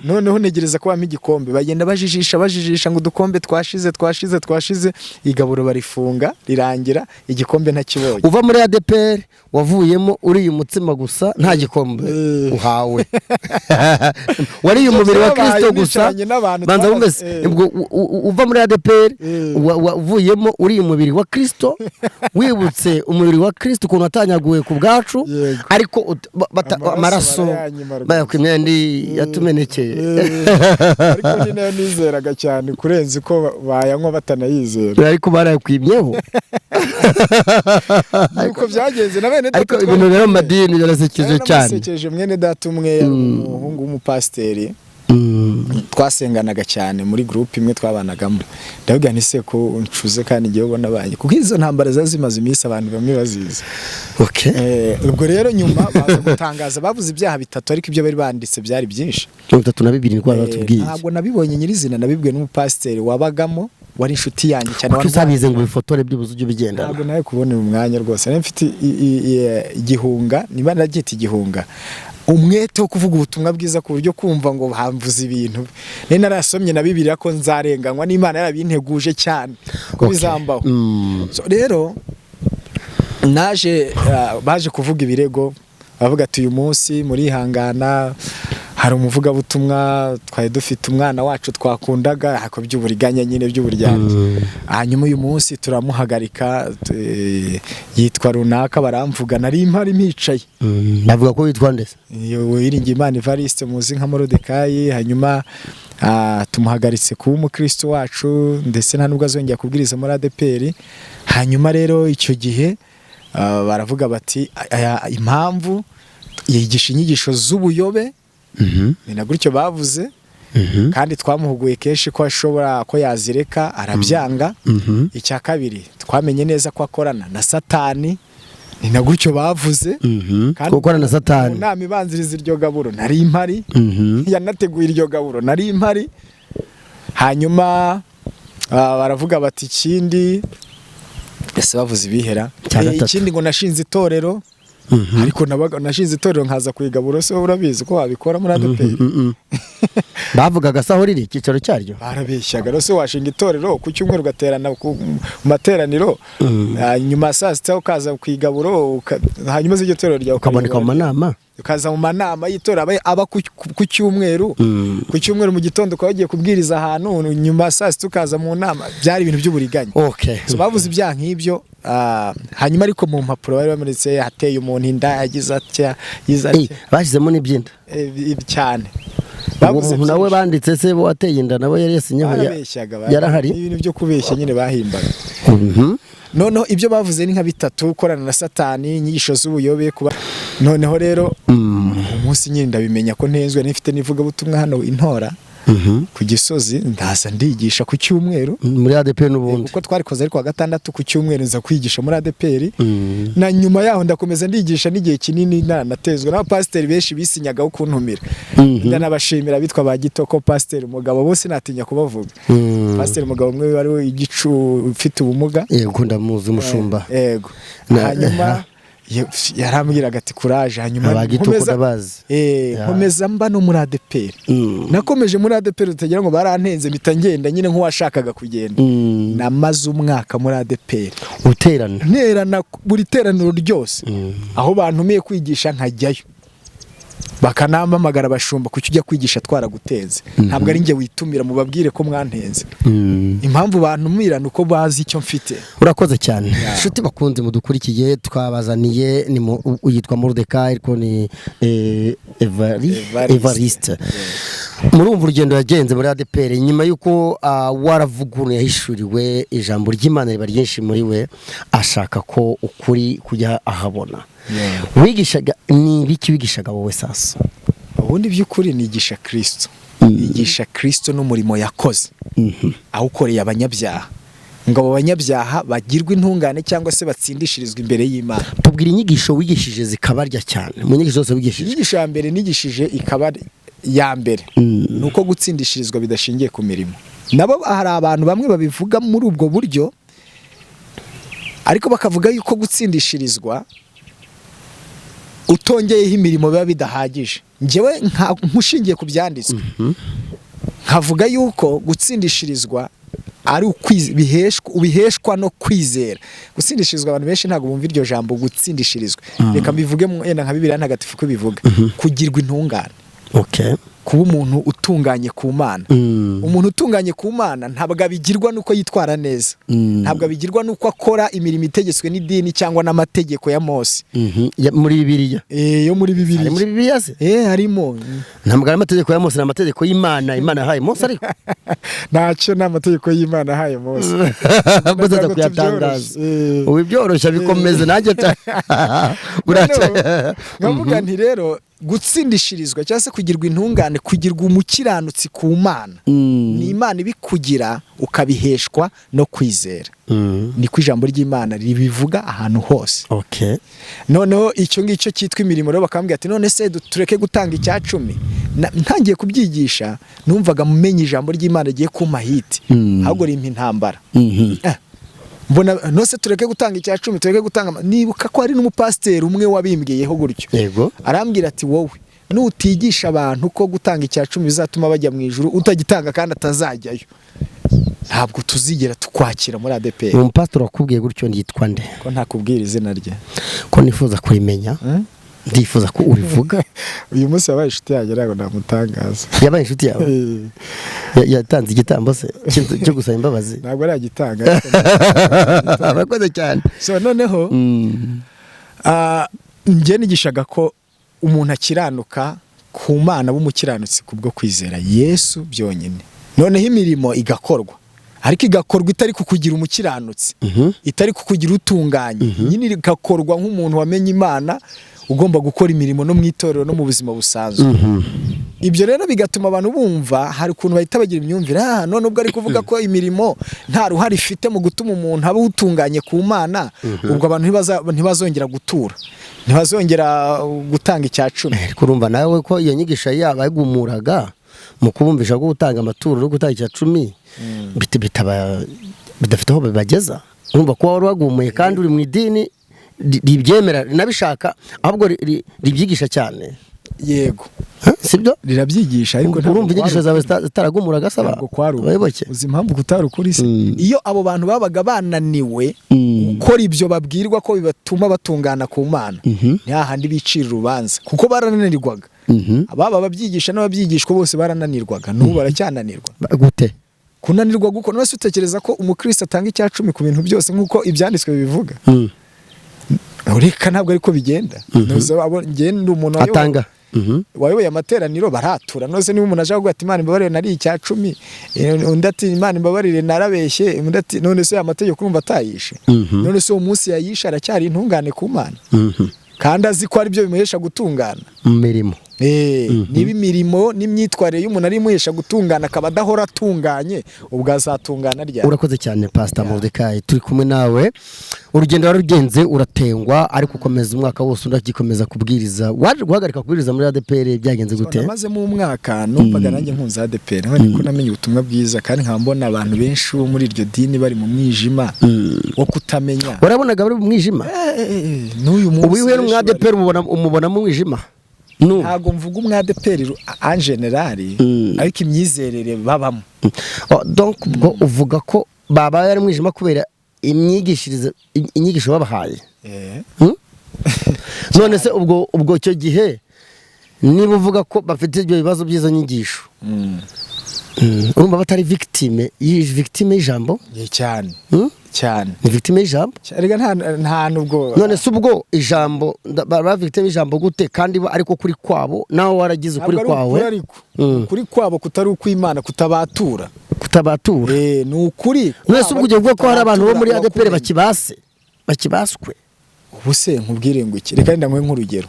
Noneho ntegereza ko bampa igikombe, bagenda bajijisha, bajijisha ngo udukombe twashize, twashize, twashize, igaburo barifunga rirangira igikombe ntakibonye.
Uva muri ADEPR wavuyemo uriye umutsima gusa, nta gikombe uhawe, wariye umubiri wa
Byabaye
Kristo gusa.
nicaranye n'abantu
Banza wumve se, ubwo uva muri ADEPR wavuyemo uriye umubiri wa Kristo, wibutse umubiri wa Kristo ukuntu watanyaguwe ku bwacu. Ariko
Amaraso
amaraso
barayanyima rwose.
bayakwimye yandi yatumenekeye.
Ariko ni nayo nizeraga cyane kurenza uko bayanywa batanayizera.
Ariko barayakwimyeho.
Nuko byagenze na bene data
Ariko ibintu rero mu madini birasekeje cyane.
Naramusekeje mwene data umwe, yari umuhungu w'umupasiteri, twasenganaga cyane muri groupe imwe twabanagamo. Ndavuga nti: "Se ko ncuze kandi ngewe ubona banjye?" Kuko izo ntambara ziba zimaze iminsi, abantu bamwe bazizi. Ubwo rero nyuma baza gutangaza, bavuze ibyaha bitatu, ariko ibyo bari banditse byari byinshi.
32 niko batubwiye.
Ntabwo nabibonye nyirizina, nabibwiwe n'umupasiteri wabagamo, wari inshuti yanjye cyane.
Kuki utabize ngo ubifotore byibuze ujye ubigendana?
Ntabwo nawe kubonera umwanya rwose. Nari mfite igihunga, niba naryita igihunga, umwete wo kuvuga ubutumwa bwiza, ku buryo kumva ngo hamvuze ibintu nari narasomye na Bibiliya ko nzarenganywa n'Imana yarabinteguje cyane ko bizambaho. So, rero Naje baje kuvuga ibirego, bavuga ati: "Uyu munsi murihangana, hari umuvugabutumwa twari dufite, umwana wacu twakundaga, ariko by'uburiganya nyine, by'uburyarya. Hanyuma uyu munsi turamuhagarika, yitwa runaka." Baramvuga, nari mpari mpicaye.
Bavuga ko witwa ndetse?
Uwiringiyimana Evariste, muzi nka Morodekayi. Hanyuma tumuhagaritse kuba umukristo wacu, ndetse nta nubwo azongera kubwiriza muri ADEPR. Hanyuma rero icyo gihe baravuga bati: "Aya impamvu yigisha inyigisho z'ubuyobe." Ni na gutyo bavuze. Kandi twamuhuguye kenshi ko ashobora ko yazireka, arabyanga. Icya kabiri, twamenye neza ko akorana na Satani. Ni na gutyo bavuze. Kandi
gukorana na Satani.
Mu nama ibanziriza iryo gaburo nari mpari. Yanateguye iryo gaburo, nari mpari. Hanyuma baravuga bati ikindi, ese bavuze ibihera?
Cya gatatu.
Ikindi ngo nashinze itorero. Ariko nabaga nashinze itorero nkaza ku igaburo, se urabizi ko wabikora muri ADEPR?
Bavugaga se aho riri, icyicaro cyaryo?
Barabeshyaga. Rero se washinga itorero ku cyumweru ugaterana mu materaniro, nyuma ya saa sita ukaza ku igaburo, hanyuma se iryo torero ryawe
ukaboneka mu manama,
ukaza mu manama y'itora aba ku cyumweru, ku cyumweru mu gitondo ukaba wagiye kubwiriza ahantu, nyuma ya saa sita ukaza mu nama. Byari ibintu by'uburiganya. So bavuze ibyaha nk'ibyo, hanyuma ariko mu mpapuro bari bamuritse hateye umuntu inda, yagize atya, yagize atya.
Bashyizemo n'ibyinda?
Cyane.
Uwo
Bavuze
muntu nawe
byinshi.
banditse se wateye inda nawe yari yasinyeho?
Barabeshyaga.
Yarahari?
Ibintu byo kubeshya nyine bahimbaga. Noneho ibyo bavuze ni nka bitatu: gukorana na Satani, inyigisho z'ubuyobe, kuba. Noneho rero umunsi nyine ndabimenya ko ntenzwe, nifite n'ivugabutumwa hano intora ku Gisozi, ndaza ndigisha ku cyumweru.
Muri ADEPR n'ubundi?
Kuko twarikoze ariko wa gatandatu, ku cyumweru nza kwigisha muri ADEPR. Na nyuma yaho ndakomeza ndigisha n'igihe kinini, nanatezwa n'abapasiteri benshi bisinyagaho kuntumira. Ndanabashimira, bitwa ba Gitoko, Pasiteri Umugabo, bose natinya kubavuga. Pasiteri Umugabo umwe wari igicu ufite ubumuga.
Yego, ndamuzi, umushumba.
Yego. Hanyuma yarambwiraga ati: "Kuraje." Hanyuma
Aba Gitoko ndabazi.
Nkomeza mba no muri ADEPR. Nakomeje muri ADEPR, utagira ngo barantenze mpita ngenda nyine nk'uwashakaga kugenda. Namaze umwaka muri ADEPR.
Uterana?
Nterana buri teraniro ryose. Aho bantumiye kwigisha nkajyayo, bakanampamagara abashumba: "Kuki ujya kwigisha twaragutenze?" Ntabwo ari njye witumira, mubabwire ko mwantenze. Impamvu bantumira ni uko bazi icyo mfite.
Urakoze cyane. Inshuti bakunze mudukurikiye, twabazaniye ni yitwa Morodekayi, ariko ni
Evariste.
Evariste. Murumva urugendo yagenze muri ADEPR nyuma y'uko waravuguruye, yahishuriwe ijambo ry'Imana riba ryinshi muri we, ashaka ko ukuri kujya ahabona. Wigishaga ni ibiki? Wigishaga wowe sasa?
Ubundi by'ukuri nigisha Kristo, nigisha Kristo n'umurimo yakoze, awukoreye abanyabyaha, ngo abo banyabyaha bagirwe intungane cyangwa se batsindishirizwe imbere y'Imana.
Tubwira inyigisho wigishije zikabarya cyane, mu nyigisho zose wigishije.
Inyigisho ya mbere nigishije ikaba ya mbere ni uko gutsindishirizwa bidashingiye ku mirimo. Nabo hari abantu bamwe babivuga muri ubwo buryo, ariko bakavuga yuko gutsindishirizwa utongeyeho imirimo biba bidahagije. Njyewe nkushingiye ku byanditswe nkavuga yuko gutsindishirizwa ari ubiheshwa no kwizera. Gutsindishirizwa, abantu benshi ntabwo bumva iryo jambo gutsindishirizwa. Reka mbivuge yenda nka Bibiliya Ntagatifu ko ibivuga: kugirwa intungane, kuba umuntu utunganye ku Mana. Umuntu utunganye ku Mana ntabwo abigirwa n'uko yitwara neza, ntabwo abigirwa n'uko akora imirimo itegetswe n'idini cyangwa n'amategeko ya Mose.
Muri Bibiliya?
Yo muri
Hari
Bibiliya.
Muri Bibiliya se?
Harimo.
Ntabwo ari amategeko ya Mose, ni amategeko y'Imana, Imana yahaye Mose ariko.
Ntacyo, ni amategeko y'Imana ahaye Mose.
Mose aza
Ntabwo
kuyatangaza.
tubyoroshye.
Ubu ibyoroshya bikomeze nanjye buraca.
Noneho, nkavuga nti rero gutsindishirizwa cyangwa se kugirwa intungane, kugirwa umukiranutsi ku Mana, ni Imana ibikugira, ukabiheshwa no kwizera. Niko ijambo ry'Imana ribivuga ahantu hose. Noneho icyo ngicyo cyitwa imirimo rero, bakambwira ati: "None se tureke gutanga icya cumi?" Ntangiye kubyigisha numvaga menye ijambo ry'Imana rigiye kumpa hiti, ahubwo rimpa intambara. Mbona nose tureke gutanga icya cumi, tureke gutanga nibuka ko hari n'umupasiteri umwe wabimbwiyeho gutyo. Arambwira ati: "Wowe nutigisha abantu ko gutanga icya cumi bizatuma bajya mu ijuru, utagitanga kandi atazajyayo." Ntabwo tuzigera tukwakira muri ADEPR.
Uwo mupasitori wakubwiye gutyo yitwa nde?
Ko ntakubwira izina rye.
Ko nifuza kurimenya, ndifuza ko urivuga.
Uyu munsi yabaye inshuti yanjye, ntabwo namutangaza.
Yabaye inshuti yawe? Yatanze igitambo se cyo gusaba imbabazi?
Ntabwo aragitanga.
Abakoze cyane.
So noneho njye nigishaga ko umuntu akiranuka ku Mana, b'umukiranutsi kubwo kwizera Yesu byonyine, noneho imirimo igakorwa, ariko igakorwa itari kukugira umukiranutsi, itari kukugira utunganye nyine, igakorwa nk'umuntu wamenye Imana, ugomba gukora imirimo no mu itorero no mu buzima busanzwe. Ibyo rero bigatuma abantu bumva hari ukuntu bahita bagira imyumvire: ah, none ubwo ari kuvuga ko imirimo nta ruhare ifite mu gutuma umuntu aba utunganye ku Mana, ubwo abantu ntibazongera gutura, ntibazongera gutanga icya cumi.
Ariko urumva nawe ko iyo nyigisho yaba yagumuraga mu kubumvisha ko gutanga amaturo no gutanga icya cumi bidafite aho bibageza. Urumva ko wari wagumuye kandi uri mu idini ribyemera, rinabishaka, ahubwo ribyigisha cyane.
Yego.
Huh? Sibyo?
Rirabyigisha, ariko ntabwo
Urumva inyigisho
kwari
zawe zitaragumuraga saba
Ntabwo kwari ukuri.
abayoboke?
Uzi impamvu kutari ukuri se? Iyo abo bantu babaga bananiwe gukora ibyo babwirwa ko bibatuma batungana ku Mana, ni hahandi bicira urubanza, kuko barananirwaga. Baba ababyigisha n'ababyigishwa bose barananirwaga, n'ubu baracyananirwa.
Gute?
Kunanirwa gukora. None se utekereza ko umukristo atanga icya cumi ku bintu byose nk'uko ibyanditswe bibivuga? Reka, ntabwo ariko bigenda. Njye ndi umuntu
Atanga.
Wayoboye amateraniro, baratura. None niba umuntu ashaka kuvuga ati: "Imana imbabarire, nari icya cumi," undi ati: "Imana imbabarire, narabeshye," undi ati: "None se amategeko urumva atayishe?" None se uwo munsi yayishe aracyari intungane ku Mana kandi azi ko ari byo bimuhesha gutungana?
Mu mirimo.
Niba imirimo n'imyitwarire y'umuntu ari imuhesha gutungana, akaba adahora atunganye, ubwo azatungana ryari?
Urakoze cyane, Pastor Mordecai, turi kumwe nawe. Urugendo warugenze uratengwa, ariko ukomeza umwaka wose unagikomeza kubwiriza. Waje guhagarika kubwiriza muri ADEPR byagenze gute?
Namazemo umwaka, numvaga nanjye nkunze ADEPR, none ko namenye ubutumwa bwiza kandi nkaba mbona abantu benshi bo muri iryo dini bari mu mwijima wo kutamenya.
Warabonaga bari mu mwijima?
N'uyu munsi
Ubu iyo uhuye
benshi
n'umwadeperi umubona mu mwijima? N'ubu?
Ntabwo mvuga umwadeperi en général, ariko imyizerere babamo.
Oh, donc ubwo uvuga ko babaye ari mwijima kubera imyigishirize, inyigisho babahaye?
Eh.
Hmm? None se ubwo icyo gihe niba uvuga ko bafite ibyo bibazo by'izo nyigisho, urumva batari victime victime y'ijambo?
Ye, cyane.
Hmm?
Cyane.
Ni victime y'ijambo.
Erega nta nubwo
None se ubwo ijambo ba victime y'ijambo gute kandi bo ariko kuri kwabo, nawe waragize ukuri
Ntabwo ari
kwawe?
ukuri, ariko ukuri kwabo kutari ukw'Imana, kutabatura.
Kutabatura.
Ni ukuri
None se ubwo ugiye kuvuga ko hari abantu bo muri
kutabatura
ADEPR
uwakuremye.
bakibase, bakibaswe?
Ubu se nkubwire ngo iki? Reka wenda nguhe nk'urugero.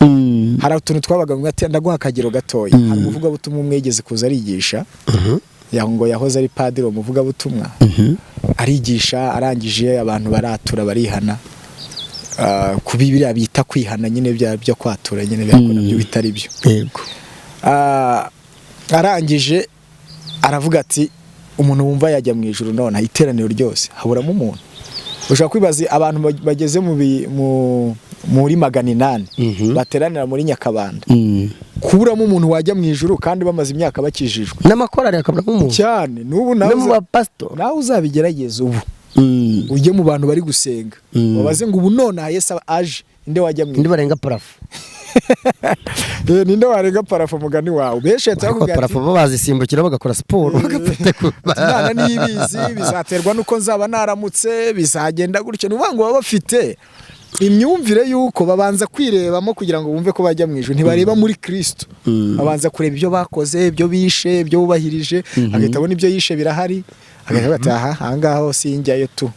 Hari utuntu twabaga mu ati, ndaguha akagero gatoya. Hari umuvugabutumwa umwe yigeze kuza arigisha, ngo yahoze ari padiri. Uwo muvugabutumwa arigisha, arangije abantu baratura, barihana. Kubi biriya bita kwihana nyine, bya byo kwatura nyine, ariko nabyo bitari byo. Arangije aravuga ati: "Umuntu wumva yajya mu ijuru none." Iteraniro ryose haburamo umuntu. Ushobora kwibaza abantu bageze muri 800 bateranira muri Nyakabanda, kuburamo umuntu wajya mu ijuru kandi bamaze imyaka bakijijwe.
N'amakorari akabura nk'umuntu?
Cyane, n'ubu nawe
No mu bapasitori?
Nawe uzabigerageza ubu, ujye mu bantu bari gusenga, babaze ngo: "Ubu nonaha Yesu aje, ninde wajya mu
Indi barenga plafond.
Ninde warenga plafond?" Mugani wawe, benshi bahita
Ariko
bakubwira ati,
plafond bo bazisimbukira bagakora siporo, bagafata ku
"Imana niyo ibizi, bizaterwa nuko nzaba naramutse, bizagenda gutyo." Ni ukuvuga ngo baba bafite imyumvire y'uko babanza kwirebamo kugira ngo bumve ko bajya mu ijuru. Ntibareba muri Kristo, babanza kureba ibyo bakoze, ibyo bishe, ibyo bubahirije, agahita abona ibyo yishe birahari, agahita avuga ati: "Aha ahangaha ho sinjyayo tu."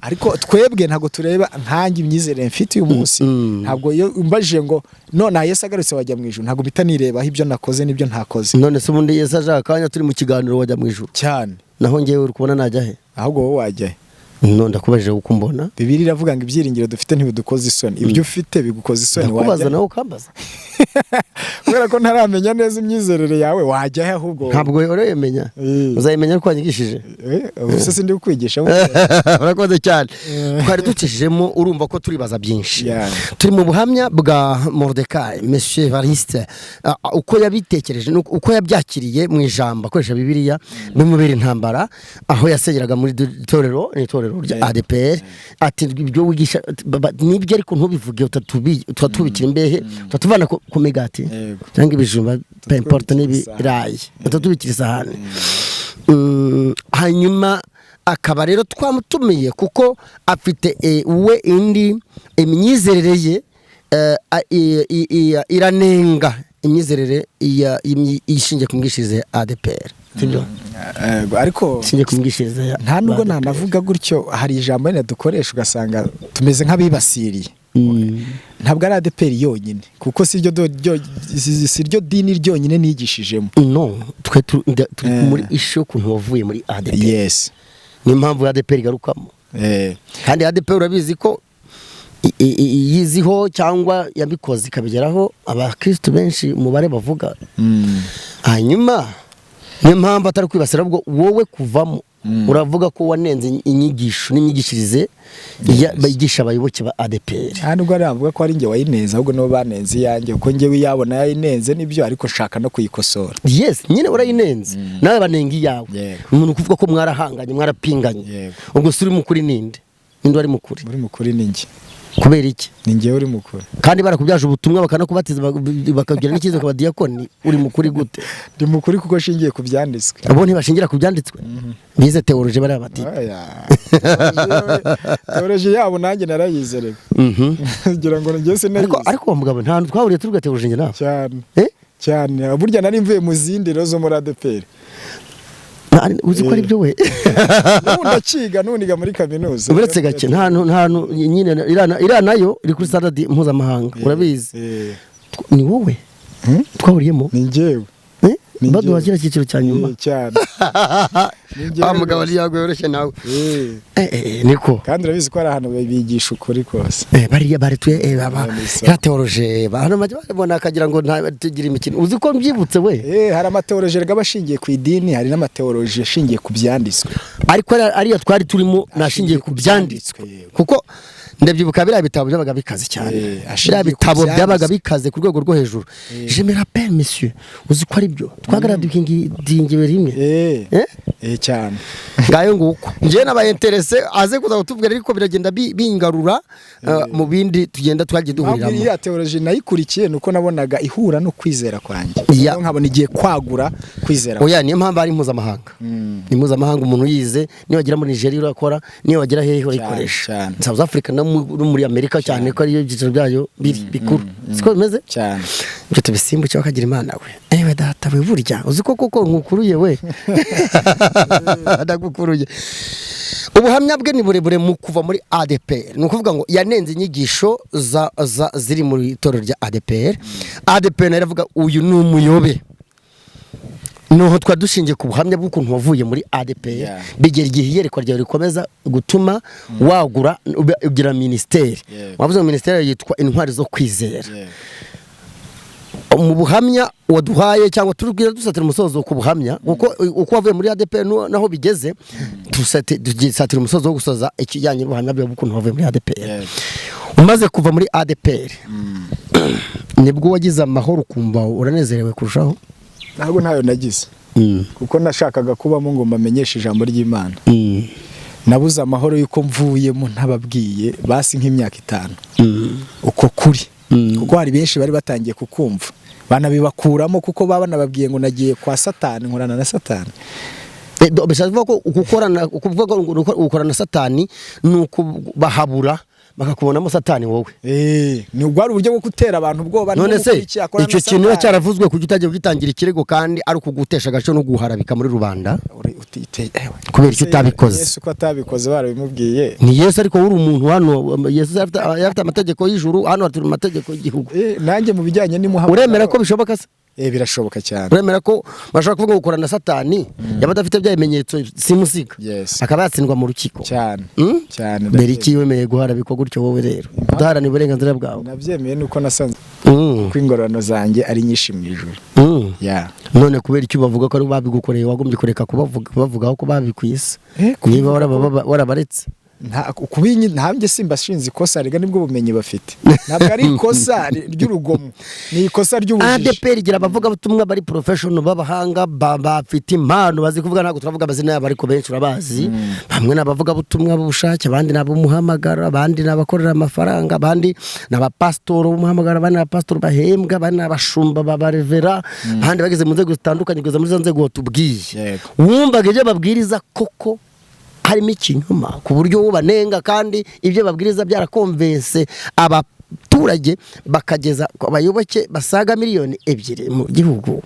Ariko twebwe ntabwo tureba. Nkanjye imyizerere mfite uyu munsi, ntabwo iyo umbajije ngo: "None Yesu agarutse wajya mu ijuru?" ntabwo mpita nirebaho ibyo nakoze n'ibyo ntakoze.
None se ubundi Yesu aje akanya turi mu kiganiro, wajya mu ijuru?
Cyane.
Naho ngewe uri kubona najya he?
Ahubwo wowe wajyahe?
No, ndakubajije uko mbona.
Bibiliya iravuga ngo ibyiringiro dufite ntibidukoza isoni. Ibyo ufite bigukoza isoni,
Ndakubaza,
wajya
nawe ukambaza.
Kubera ko ntaramenya neza imyizerere yawe, wajya he ahubwo?
Ntabwo urayimenya. Uzayimenya ariko wanyigishije.
Ubu se sindi kukwigisha?
Urakoze cyane. Twari ducishijemo, urumva ko turibaza byinshi. Turi mu buhamya bwa Mordecai, Monsieur Evariste, uko yabitekereje, uko yabyakiriye mu ijambo akoresha Bibiliya, bimubera intambara aho yasengeraga muri itorero, ni itorero rya ADPR. Ati ibyo wigisha nibyo, ariko ntubivuge, utatubikira imbehe, utatuvana ku migati cyangwa ibijumba, peu importe, n'ibirayi, utatubikira isahani. Hanyuma akaba rero twamutumiye kuko afite we indi imyizerere ye, iranenga imyizerere ishingiye ku myigishirize ya ADPR, sibyo?
Yego, ariko
Ishingiye ku myigishirize ya
nta nubwo
ADPR.
nanavuga gutyo. Hari ijambo wenda dukoresha ugasanga tumeze nk'abibasiriye. Ntabwo ari ADPR yonyine, kuko si ryo dini ryonyine nigishijemo.
No, twe turi muri issue y'ukuntu wavuye muri ADPR. Niyo mpamvu ADPR igarukamo. Kandi ADPR urabizi ko yiziho cyangwa yabikoze ikabigeraho abakristu benshi, umubare bavuga. Hanyuma niyo mpamvu atari kwibasira, ahubwo wowe kuvamo, uravuga ko wanenze inyigisho n'imyigishirize bigisha abayoboke ba ADPR.
Nta nubwo aravuga ko ari njye wayinenze, ahubwo nibo banenze iyanjye, kuko njyewe iyabo nayinenze nibyo, ariko nshaka no kuyikosora.
Yes, nyine urayinenze, nawe banenga iyawe. Umuntu kuvuga ko mwarahanganye, mwarapinganye. Ubwo si uri mukuri? Ninde, ninde wari mukuri?
Uri mukuri ni njye.
Kubera iki?
Ni njyewe uri mukuri.
Kandi barakubyaje ubutumwa, bakanakubatiza, bakagira n'icyizere ku badiyakoni, uri mukuri gute?
Ndi mukuri kuko nshingiye ku byanditswe.
Abo ntibashingira ku byanditswe, bize théologie bariya bati.
Oya. Théologie yabo nanjye narayize reka. Ngira ngo njye
Ariko
sinayize.
Ariko uwo mugabo, nta hantu twahuriye tuvuga théologie njye nawe.
Cyane.
Eh?
Cyane. Burya nari mvuye mu zindi rero zo muri ADPR.
Uzi ko ari byo we?
N'ubu ndakiga, n'ubu niga muri kaminuza.
Uretse gake, nta hantu nyine iriya nayo iri kuri standard mpuzamahanga, urabizi. Ni wowe twahuriyemo.
Ni njyewe.
Eh?
Ni
Baduha
njyewe.
kiriya cyiciro cya nyuma.
Cyane. Ni njyewe
Wa mugabo
rwose.
ntiyago yoroshye nawe. Niko.
Kandi urabizi ko hari ahantu bigisha ukuri kose.
Bariya barituye baba
Ni sawa.
ya théologie hano bajya babona akagira ngo nta tugira imikino. Uzi ko mbyibutse we?
Hari amathéologie aba ashingiye ku idini, hari n'amathéologie ashingiye ku byanditswe.
Ariko ariya twari turimo nashingiye ku byanditswe.
Yego.
Kuko ndabyibuka biriya bitabo byabaga bikaze cyane.
Ashingiye
Biriya
ku
bitabo byabaga
byanditswe.
bikaze ku rwego rwo hejuru. Je me rappelle, monsieur, uzi ko ari byo twagaradikingiwe rimwe. Eh?
Cyane.
Ngayo nguko, njyewe nabaye intéressé aze kuza kutubwira, ariko biragenda bingarura mu bindi tugenda twagiye
Impamvu
duhuriramo.
iriya théologie nayikurikiye ni uko nabonaga ihura no kwizera kwanjye.
Ya.
Noneho nkabona igiye kwagura kwizera.
Oya, niyo mpamvu ari mpuzamahanga. Ni mpuzamahanga, umuntu yize niyo wagera muri Nigeria urakora, niyo wagera hehe urayikoresha.
Cyane.
South Africa no muri Amerika cyane ko ariyo byiciro byayo biri bikuru, siko bimeze?
Cyane.
Ibyo tubisimbuke, bakagira Imana we. Ewe data we, burya uzi ko koko nkukuruye we, ndagukuruye. Ubuhamya bwe ni burebure mu kuva muri ADPR. Ni ukuvuga ngo yanenze inyigisho za ziri mu itorero rya ADPR. ADPR nayo iravuga uyu ni umuyobe. Nuho twari dushingiye ku buhamya bw'ukuntu wavuye muri ADPR, bigera igihe iyerekwa ryawe rikomeza gutuma wagura, ugira minisiteri. Wavuze ngo minisiteri yitwa Intwari zo Kwizera. Mu buhamya waduhaye, cyangwa turubwira dusatira umusozo ku buhamya, kuko uko wavuye muri ADPR naho bigeze dusatira umusozo wo gusoza ikijyanye n'ubuhamya bwawe bw'ukuntu wavuye muri ADPR. Umaze kuva muri ADPR, nibwo wagize amahoro, ukumva uranezerewe kurushaho?
Ntabwo, ntayo nagize, kuko nashakaga kubamo ngo mbamenyeshe ijambo ry'Imana. Nabuze amahoro y'uko mvuyemo ntababwiye basi nk'imyaka 5 uko kuri, kuko hari benshi bari batangiye kukumva banabibakuramo, kuko baba banababwiye ngo nagiye kwa Satani, nkorana na Satani.
Bishatse kuvuga ko gukorana, kuvuga ngo ukorana na Satani ni ukubahabura bakakubonamo Satani wowe.
Ni ubwo ari uburyo bwo gutera abantu ubwoba.
None se
n'umukurikiye akorana
icyo
na
kintu niba
Satani.
cyaravuzwe, kuki utagiye kugitangira ikirego kandi ari ukugutesha agaciro no guharabika muri rubanda?
Ewe.
Kubera icyo utabikoze?
Yesu ko atabikoze barabimubwiye?
Ni Yesu, ariko uri umuntu hano. Yesu yari afite amategeko y'ijuru, hano turi mu mategeko y'igihugu.
Nanjye mu bijyanye n'imuhamagaro
Uremera ko bishoboka se?
Birashoboka cyane.
Uremera ko bashobora kuvuga ngo ukorana na Satani, yaba adafite bya bimenyetso simusiga,
Yes.
akaba yatsindwa mu rukiko?
Cyane. Cyane.
Mbere iki wemeye guharabikwa gutyo wowe rero udaharanira uburenganzira bwawe?
Nabyemeye nuko nasanze ko ingororano zanjye ari nyinshi mu ijuru. Yeah.
None kubera icyo bavuga ko ari babigukoreye, wagombye kureka kubavuga, bavugaho ko babikwise, niba warabaretse?
Ntabyo simbashinze ikosa, rega nibwo bumenyi bafite. Ntabwo ari ikosa ry'urugomo, ni ikosa ry'ubujiji.
ADPR igira abavugabutumwa bari professional, b'abahanga, bafite impano, bazi kuvuga. Ntabwo turavuga amazina yabo, ariko benshi urabazi. Bamwe ni abavugabutumwa b'ubushake, abandi ni ab'umuhamagaro, abandi ni abakorera amafaranga, abandi ni abapasitori b'umuhamagaro, abandi ni abapasitori bahembwa, abandi ni abashumba b'abarevera, abandi bageze mu nzego zitandukanye, kugeza muri za nzego watubwiye. Wumvaga ibyo babwiriza koko harimo ikinyoma ku buryo banenga, kandi ibyo babwiriza byarakonvense abaturage, bakageza ku abayoboke basaga 2 miliyoni mu gihugu?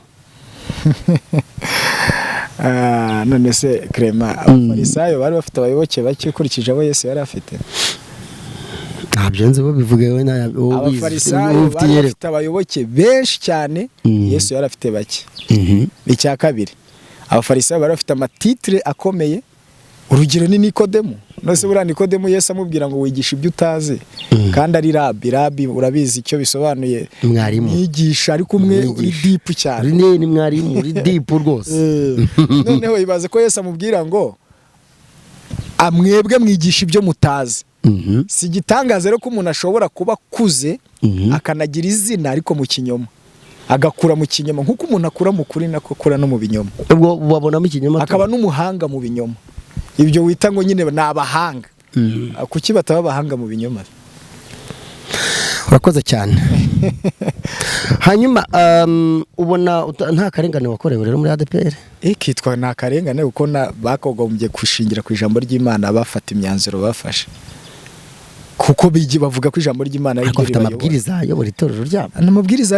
Ah, none se Clement, abafarisayo bari bafite abayoboke bake ukurikije abo Yesu yari afite?
Ntabyo nzi, bo bivuge wowe, wowe ubizi,
Abafarisayo
wowe ufite
bari
iyerekwa.
bafite abayoboke benshi cyane, Yesu yari afite bake. Icya kabiri, abafarisayo bari bafite amatitire akomeye. Urugero ni Nikodemu. None buriya Nikodemu, Yesu amubwira ngo wigisha ibyo utazi, kandi ari rabi. Rabi urabizi icyo bisobanuye?
Mwarimu.
Mwigisha, ariko umwe uri
Umwigisha.
deep cyane.
Uri ni mwarimu uri deep rwose.
Noneho ibaze ko Yesu amubwira ngo amwebwe mwigisha ibyo mutazi. Si igitangaza rero ko umuntu ashobora kuba akuze, akanagira izina, ariko mu kinyoma, agakura mu kinyoma. Nk'uko umuntu akura mu kuri, nako akura no mu binyoma.
Ubwo babonamo ikinyoma.
Akaba n'umuhanga mu binyoma. Ibyo wita ngo nyine ni abahanga, kuki bataba abahanga mu binyoma?
Urakoze cyane. Hanyuma ubona nta karengane wakorewe rero muri ADPR?
Ikitwa ni akarengane, kuko bakagombye gushingira ku ijambo ry'Imana bafata imyanzuro bafashe, kuko bigi bavuga ko ijambo ry'Imana ari
Ariko
ryo
bafite
ribayobora.
amabwiriza ayobora itorero ryabo.
Ni amabwiriza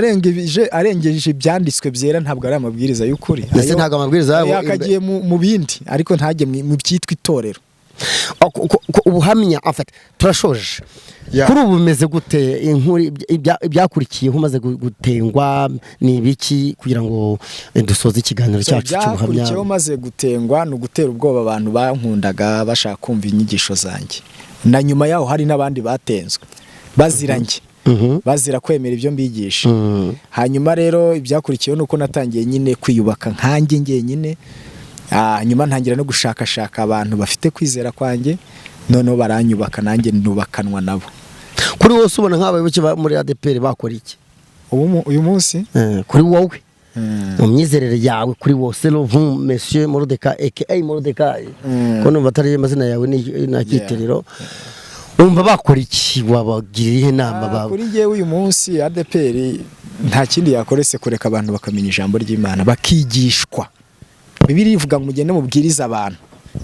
arengeje ibyanditswe byera, ntabwo ari amabwiriza y'ukuri.
Ndetse ntabwo amabwiriza yabo
Yakagiye mu bindi, ariko ntajye mu byitwa itorero.
Ubuhamya en fait turashoje. Kuri ubu bimeze gute? Inkuru ibyakurikiyeho umaze gutengwa ni ibiki, kugira ngo dusoze ikiganiro
So,
cyacu cy'ubuhamya?
Byakurikiyeho maze gutengwa ni ugutera ubwoba abantu bankundaga, bashaka kumva inyigisho zanjye. Na nyuma yaho hari n'abandi batenzwe bazira njye, bazira kwemera ibyo mbigisha. Hanyuma rero ibyakurikiyeho ni uko natangiye nyine kwiyubaka nkanjye njyenyine. Nyuma ntangira no gushakashaka abantu bafite kwizera kwanjye, noneho baranyubaka, nanjye nubakanwa nabo.
Kuri wose ubona nk'abayoboke muri ADPR bakora iki?
Ubu uyu munsi?
Kuri wowe, mu myizerere yawe, kuri wowe, selon vous, monsieur Morodeka aka Morodekayi, ko numva atari amazina yawe ni akitiriro, wumva bakora iki? Wabagira iyihe nama?
Kuri njyewe uyu munsi ADPR nta kindi yakorese kureka abantu bakamenya ijambo ry'Imana, bakigishwa. Bibiliya ivuga ngo mugende mubwirize abantu,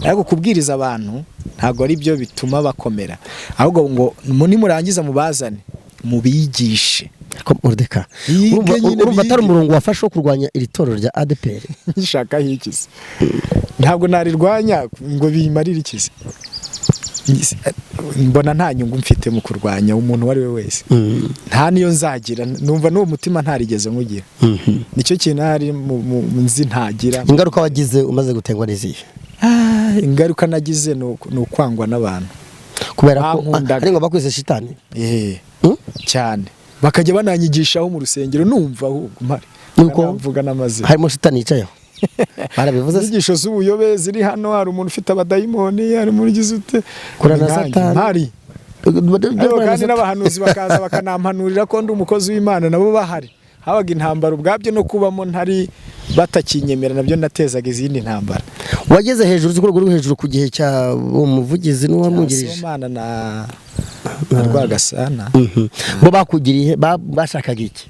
ariko kubwiriza abantu ntabwo ari byo bituma bakomera, ahubwo ngo nimurangiza mubazane mubigishe.
Ariko Morodeka,
Bige nyine,
urumva atari
bige.
umurongo wafashe wo kurwanya iri torero rya ADPR?
Ngishakaho ikizi? Ntabwo narirwanya ngo bimarire ikizi. Mbona nta nyungu mfite mu kurwanya umuntu uwo ari we wese, nta niyo nzagira. Numva n'uwo mutima ntarigeze nkugira. Nicyo kintu hari nzi ntagira.
Ingaruka wagize umaze gutengwa n'izihe?
Ingaruka nagize ni ukwangwa n'abantu
Kubera ko
bankundaga.
ari ngo bakwise shitani?
Cyane, bakajya bananyigishaho mu rusengero, numva ahubwo mpari.
Nuko
mvuga n'amazina.
Harimo shitani yicayeho, barabivuze se?
Inyigisho z'ubuyobe ziri hano, hari umuntu ufite abadayimoni, hari umuntu ugize ute.
Kurana
Ni nkanjye,
Satani.
mpari. Ariko kandi n'abahanuzi bakaza bakanampanurira ko ndi umukozi w'Imana, nabo bahari. Habaga intambara ubwabyo, no kubamo ntari batakinyemera, nabyo natezaga izindi ntambara.
Wageze hejuru, uzi ko rwo hejuru ku gihe cya umuvugizi n'uwamwungirije?
Sibomana na Rwagasana.
Bo bakugiriye bashakaga iki?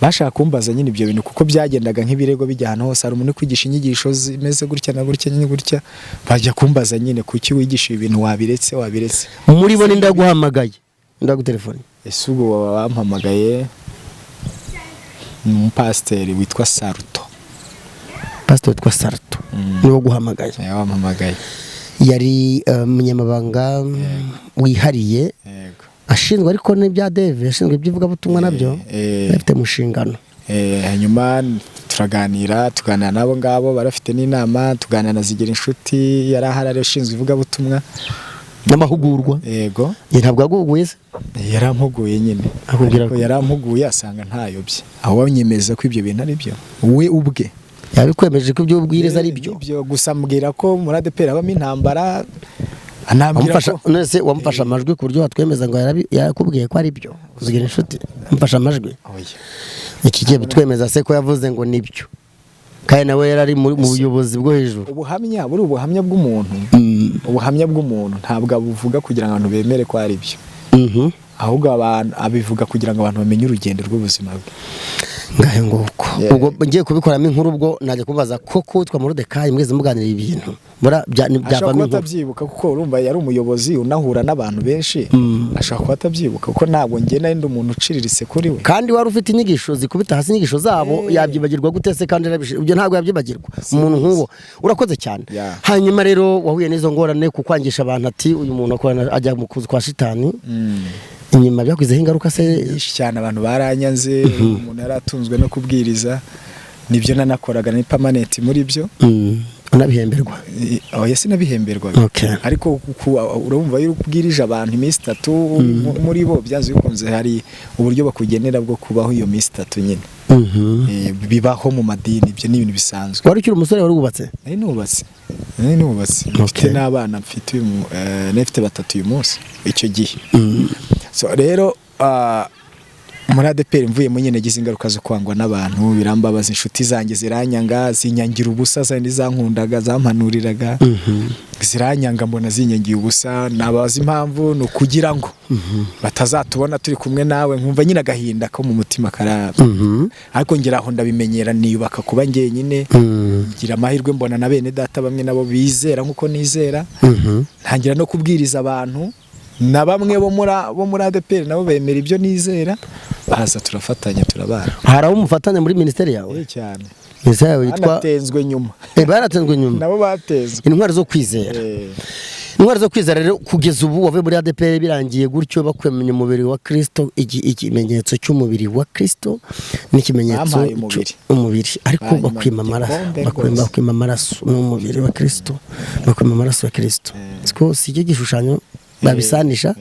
Bashaka kumbaza nyine ibyo bintu, kuko byagendaga nk'ibirego bijya ahantu hose, hari umuntu uri kwigisha inyigisho zimeze gutya na gutya nyine gutya. Bajya kumbaza nyine, kuki wigisha ibi bintu, wabiretse, wabiretse.
Muri bo ndaguhamagaye, ndagutelefone.
Ese ubwo baba bampamagaye ni umupasiteri witwa Saruto.
Pastor witwa Sarto niwo guhamagaye?
Wampamagaye.
Yari umunyamabanga wihariye
Yego.
ashinzwe ariko n'ibya Deve, ashinzwe iby'ivugabutumwa nabyo, afite mu nshingano.
Hanyuma turaganira, tuganira n'abo ngabo barafite n'inama, tuganira na Zigira Inshuti yari ahari ari ushinzwe ivugabutumwa
n'amahugurwa.
Yego.
Ntabwo yaguhuguye se?
Yarampuguye nyine.
Akubwira
Ariko yarampuguye asanga ntayobye, aho wanyemeza ko ibyo bintu ari byo we ubwe
yabikwemeje ko ibyo ubwiriza ari byo.
Nibyo, gusa ambwira ko muri ADEPR habamo intambara, anambwira
Wamufasha
ko
none se wamufasha amajwi ku buryo watwemeza ngo yarakubwiye ko ari byo? Zigira Inshuti wamufasha amajwi?
Oya.
Iki gihe bitwemeza se ko yavuze ngo nibyo, kandi nawe yari ari mu buyobozi bwo hejuru?
Ubuhamya buri ubuhamya bw'umuntu, ubuhamya bw'umuntu ntabwo abuvuga kugira ngo abantu bemere ko ari byo, ahubwo abantu abivuga kugira ngo abantu bamenye urugendo rw'ubuzima bwe.
Ngahe nguko.
Yeah.
Ubwo ngiye kubikoramo inkuru, ubwo najya kubaza koko witwa Morodekayi mwese muganira ibintu
Ashobora
byavamo
kuba
inkuru.
atabyibuka, kuko urumva yari umuyobozi unahura n'abantu benshi. Ashobora kuba atabyibuka kuko ntabwo njye nari ndi umuntu uciriritse kuri we.
Kandi wari ufite inyigisho zikubita hasi inyigisho zabo, yabyibagirwa gute se? Kandi ibyo ntabwo yabyibagirwa umuntu nk'uwo. Urakoze cyane.
Yeah.
Hanyuma rero wahuye n'izo ngorane ku kwangisha abantu ati uyu muntu akorana ajya mu kuzu kwa shitani, inyuma byakugizeho ingaruka se?
Nyinshi cyane, abantu baranyanze. Umuntu yari atunzwe no kubwiriza, nibyo nanakoraga, ni permanent muri byo.
Unabihemberwa?
Oya, sinabihemberwaga. Ariko urumva iyo ubwirije abantu iminsi 3 muri bo, byanze bikunze hari uburyo bakugenera bwo kubaho iyo minsi 3 nyine. Bibaho mu madini, ibyo ni ibintu bisanzwe.
Wari ukiri umusore, wari wubatse?
Nari nubatse, nari nubatse, mfite n'abana, mfite nari mfite 3 uyu munsi icyo gihe. So rero muri ADEPR mvuyemo nyine nagize ingaruka zo kwangwa n'abantu, birambabaza, inshuti zanjye ziranyanga, zinyangira ubusa, zandi zankundaga, zampanuriraga, ziranyanga, mbona zinyangiye ubusa. Nabaza impamvu, ni ukugira ngo batazatubona turi kumwe nawe. Nkumva nyine agahinda ko mu mutima karaba, ariko ngera aho ndabimenyera, niyubaka kuba njyenyine. Ngira amahirwe mbona na bene data bamwe nabo bizera nkuko nizera, ntangira no kubwiriza abantu, na bamwe bo muri ADEPR nabo bemera ibyo nizera, baza turafatanya, turabana.
Hari abo mufatanya muri minisiteri yawe?
Eh, cyane.
Minisiteri yawe yitwa?
Banatenzwe nyuma.
Baratenzwe nyuma.
Nabo batenzwe.
Intwari zo kwizera. Intwari zo kwizera rero, kugeza ubu wavuye muri ADEPR birangiye gutyo, bakwemenya umubiri wa Kristo, ikimenyetso cy'umubiri wa Kristo n'ikimenyetso
Bampaye umubiri.
Umubiri ariko
Banyuma
bakwima amaraso.
igikombe
Bakwima
rwose.
Bakwima amaraso n'umubiri wa Kristo, bakwima amaraso ya Kristo. Siko si icyo gishushanyo babisanisha?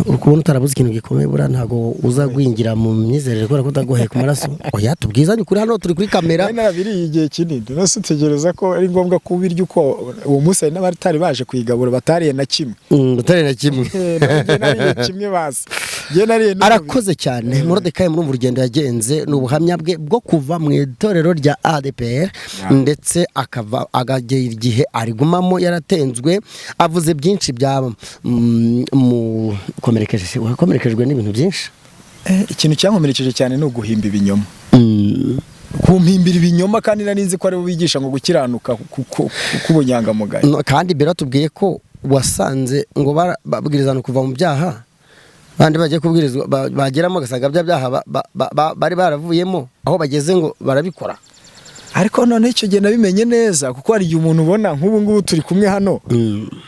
Uri kubona utarabuze ikintu gikomeye, buriya ntabwo uza gwingira mu myizerere kubera ko utaguhaye ku maraso. Oya, tubwizanye ukuri, hano turi kuri kamera.
Nari narabiriye igihe kinini, none utegereza ko ari ngombwa ko ubirya uko uwo munsi hari n'abatari baje kuyigabura batariye na kimwe.
Batariye na kimwe.
Njye nariye kimwe basi. Njye nariye n'umubiri.
Arakoze cyane Morodekayi. Muri urugendo yagenze, ni ubuhamya bwe bwo kuva mu itorero rya ADEPR ndetse akava akagera igihe arigumamo yaratenzwe. Avuze byinshi bya mukomerekeje, wakomerekejwe n'ibintu byinshi.
Ikintu cyankomerekeje cyane ni uguhimba ibinyoma, kumpimbira ibinyoma, kandi nari nzi ko aribo bigisha ngo gukiranuka k'ubunyangamugayo.
No, kandi mbere batubwiye ko wasanze ngo babwiriza abantu kuva mu byaha, bandi bagiye kubwirizwa bageramo bagasanga bya byaha bari baravuyemo, aho bageze ngo barabikora.
Ariko none icyo gihe nabimenye neza, kuko hari igihe umuntu ubona nk'ubu ngubu turi kumwe hano,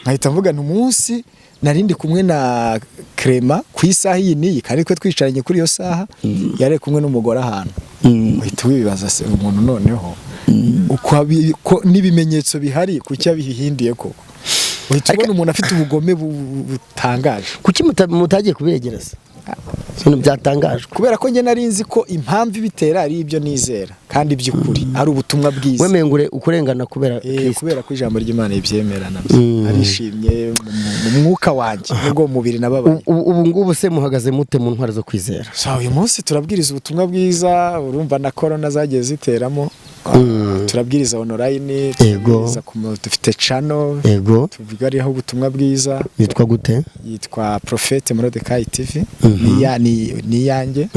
nkahita mvuga nti umunsi nari ndi kumwe na Clement ku isaha iyi n'iyi, kandi twe twicaranye kuri iyo saha, yari kumwe n'umugore ahantu, uhita wibaza se umuntu noneho uko ko n'ibimenyetso bihari kuki abihinduye koko? Uhita ubona umuntu afite ubugome butangaje.
Kuki mutagiye kubiregereza ibintu byatangajwe?
Kubera ko njye nari nzi ko impamvu ibitera ari ibyo nizera, kandi by'ukuri ari ubutumwa bwiza.
Wemeye ngo ukurengana kubera Kristo?
Kubera ko ijambo ry'Imana ribyemera nabyo, arishimye mu mwuka wanjye nubwo mu mubiri nababaye.
Ubu ngubu se muhagaze mute mu ntwaro zo kwizera?
So, uyu munsi turabwiriza ubutumwa bwiza, urumva na corona zagiye ziteramo. Turabwiriza online, turabwiriza dufite channel tuvuga ariho ubutumwa bwiza.
Yitwa gute?
Yitwa Prophète Morodekayi TV. Ni iyanjye.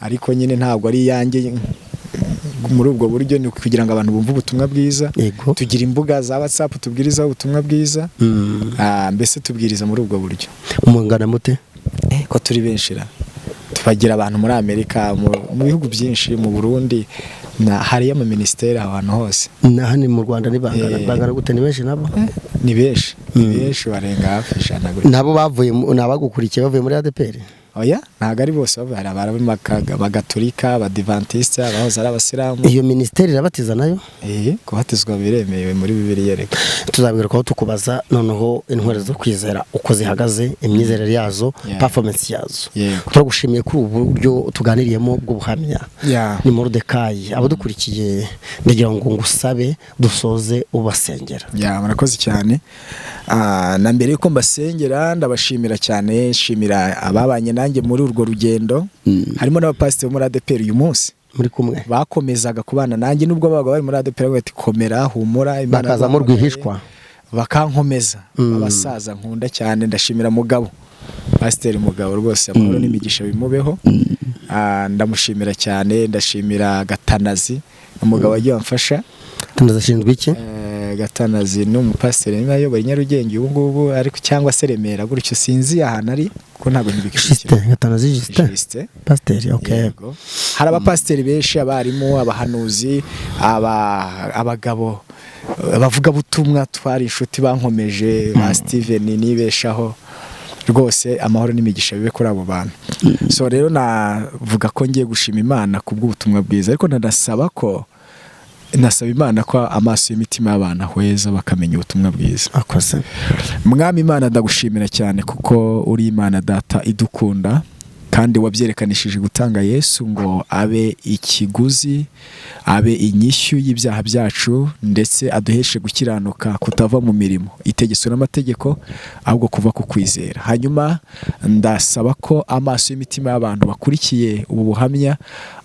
Ariko nyine ntabwo ari iyanjye muri ubwo buryo, ni kugira ngo abantu bumve ubutumwa bwiza. Tugira imbuga za WhatsApp tubwirizaho ubutumwa bwiza. Mbese tubwiriza muri ubwo buryo.
Umungana mute?
Ko turi benshi ra, tubagira abantu muri Amerika, mu bihugu byinshi, mu Burundi, na hariyo amaministeri ahantu hose.
Na hano mu Rwanda ni bangana bangana gute? Ni benshi nabo?
Ni benshi, ni benshi, barenga hafi 100 gutya.
Nabo bavuye ni abagukurikiye bavuye muri ADEPR?
Oya, ntabwo ari bose bavuye. Hari abagatolika, abadivantisite, abahoze ari abasilamu.
Iyo minisiteri irabatiza nayo?
Kubatizwa biremewe muri Bibiliya reka.
Tuzabigarukaho tukubaza noneho intwaro zo kwizera uko zihagaze, imyizerere yazo, performance yazo. Turagushimiye kuri ubu buryo tuganiriyemo bw'ubuhamya. Ni Morodekayi. Abadukurikiye, ndagira ngo ngusabe dusoze ubasengera.
Ya, murakoze cyane. Na mbere yuko mbasengera, ndabashimira cyane, nshimira ababanye nanjye muri urwo rugendo, harimo n'abapasiteri bo muri ADEPR uyu munsi
muri kumwe,
bakomezaga kubana nanjye nubwo babaga bari muri ADEPR, bati: "Komera, humura, Imana
bakazamo
yaguhamagaye."
Rwihishwa.
Bakankomeza, abasaza nkunda cyane. Ndashimira Mugabo, Pasiteri Mugabo, rwose amahoro n'imigisha bimubeho. Ndamushimira cyane. Ndashimira Gatanazi, umugabo wagiye amfasha.
Tunazashinzwe iki?
Gatanazi ni umupasiteri niba ayobora i Nyarugenge ubu ngubu ariko, cyangwa se Remera gutyo, sinzi ahantu ari kuko ntabwo ntibikurikira.
Justin Gatanazi, Justin.
Justin.
Pasiteri, okay.
Yego. Hari abapasiteri benshi, abarimu, abahanuzi, abagabo, abavugabutumwa twari inshuti bankomeje, ba Steven nibeshaho. Rwose amahoro n'imigisha bibe kuri abo bantu. So rero navuga ko ngiye gushima Imana ku bw'ubutumwa bwiza, ariko nanasaba ko nasaba Imana ko amaso y'imitima y'abantu ahweza bakamenya ubutumwa bwiza.
Akoze.
Mwami Imana, ndagushimira cyane kuko uri Imana Data idukunda, kandi wabyerekanishije gutanga Yesu ngo abe ikiguzi, abe inyishyu y'ibyaha byacu, ndetse aduheshe gukiranuka kutava mu mirimo itegetswe n'amategeko, ahubwo kuva ku kwizera. Hanyuma ndasaba ko amaso y'imitima y'abantu bakurikiye ubu buhamya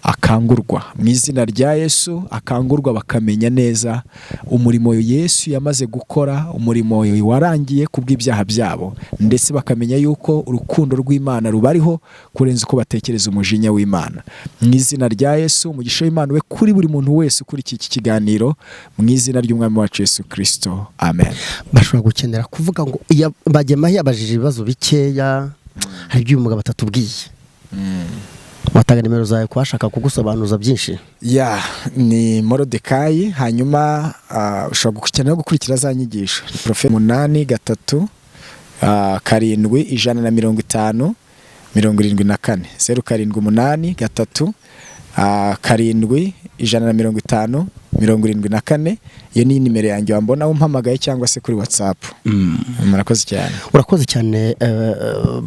akangurwa mu izina rya Yesu, akangurwa bakamenya neza umurimo Yesu yamaze gukora, umurimo warangiye ku bw'ibyaha byabo, ndetse bakamenya yuko urukundo rw'Imana rubariho kurenza uko batekereza umujinya w'Imana. Mu izina rya Yesu, umugisha w'Imana ube kuri buri muntu wese ukurikiye iki kiganiro, mu izina ry'Umwami wacu Yesu Kirisito, amen.
Bashobora gukenera kuvuga ngo Bagemahe yabajije ibibazo bikeya, hari ibyo uyu mugabo atatubwiye. Watanga nimero zawe ku bashaka kugusobanuza byinshi?
Ya, ni Morodekayi. Hanyuma ushobora gukenera gukurikira za nyigisho, profe 83 7 150 74, 0783 7 150 74. Iyo ni nimero yanjye wambona umpamagaye cyangwa se kuri WhatsApp. Murakoze cyane.
Urakoze cyane,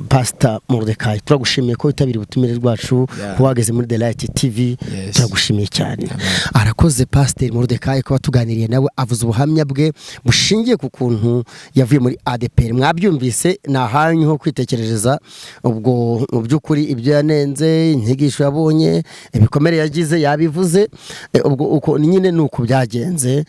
Pastor Morodekayi. Turagushimiye ko witabiriye ubutumire bwacu, kuba wageze muri The Light TV. Turagushimiye cyane. Arakoze Pastor Morodekayi kuba tuganiriye nawe, avuze ubuhamya bwe bushingiye ku kuntu yavuye muri ADEPR. Mwabyumvise, ni ahanyu ho kwitekerereza. Ubwo mu by'ukuri ibyo yanenze, inyigisho yabonye, ibikomere yagize yabivuze. Ubwo uko nyine ni uko byagenze.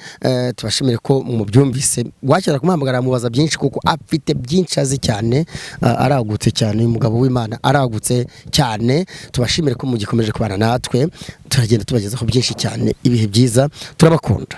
Tubashimire ko mubyumvise. Wakira kumuhamagara amubaza byinshi kuko afite byinshi azi cyane. Aragutse cyane uyu mugabo w'Imana, aragutse cyane. Tubashimire ko mugikomeje kubana natwe, turagenda tubagezaho byinshi cyane. Ibihe byiza, turabakunda.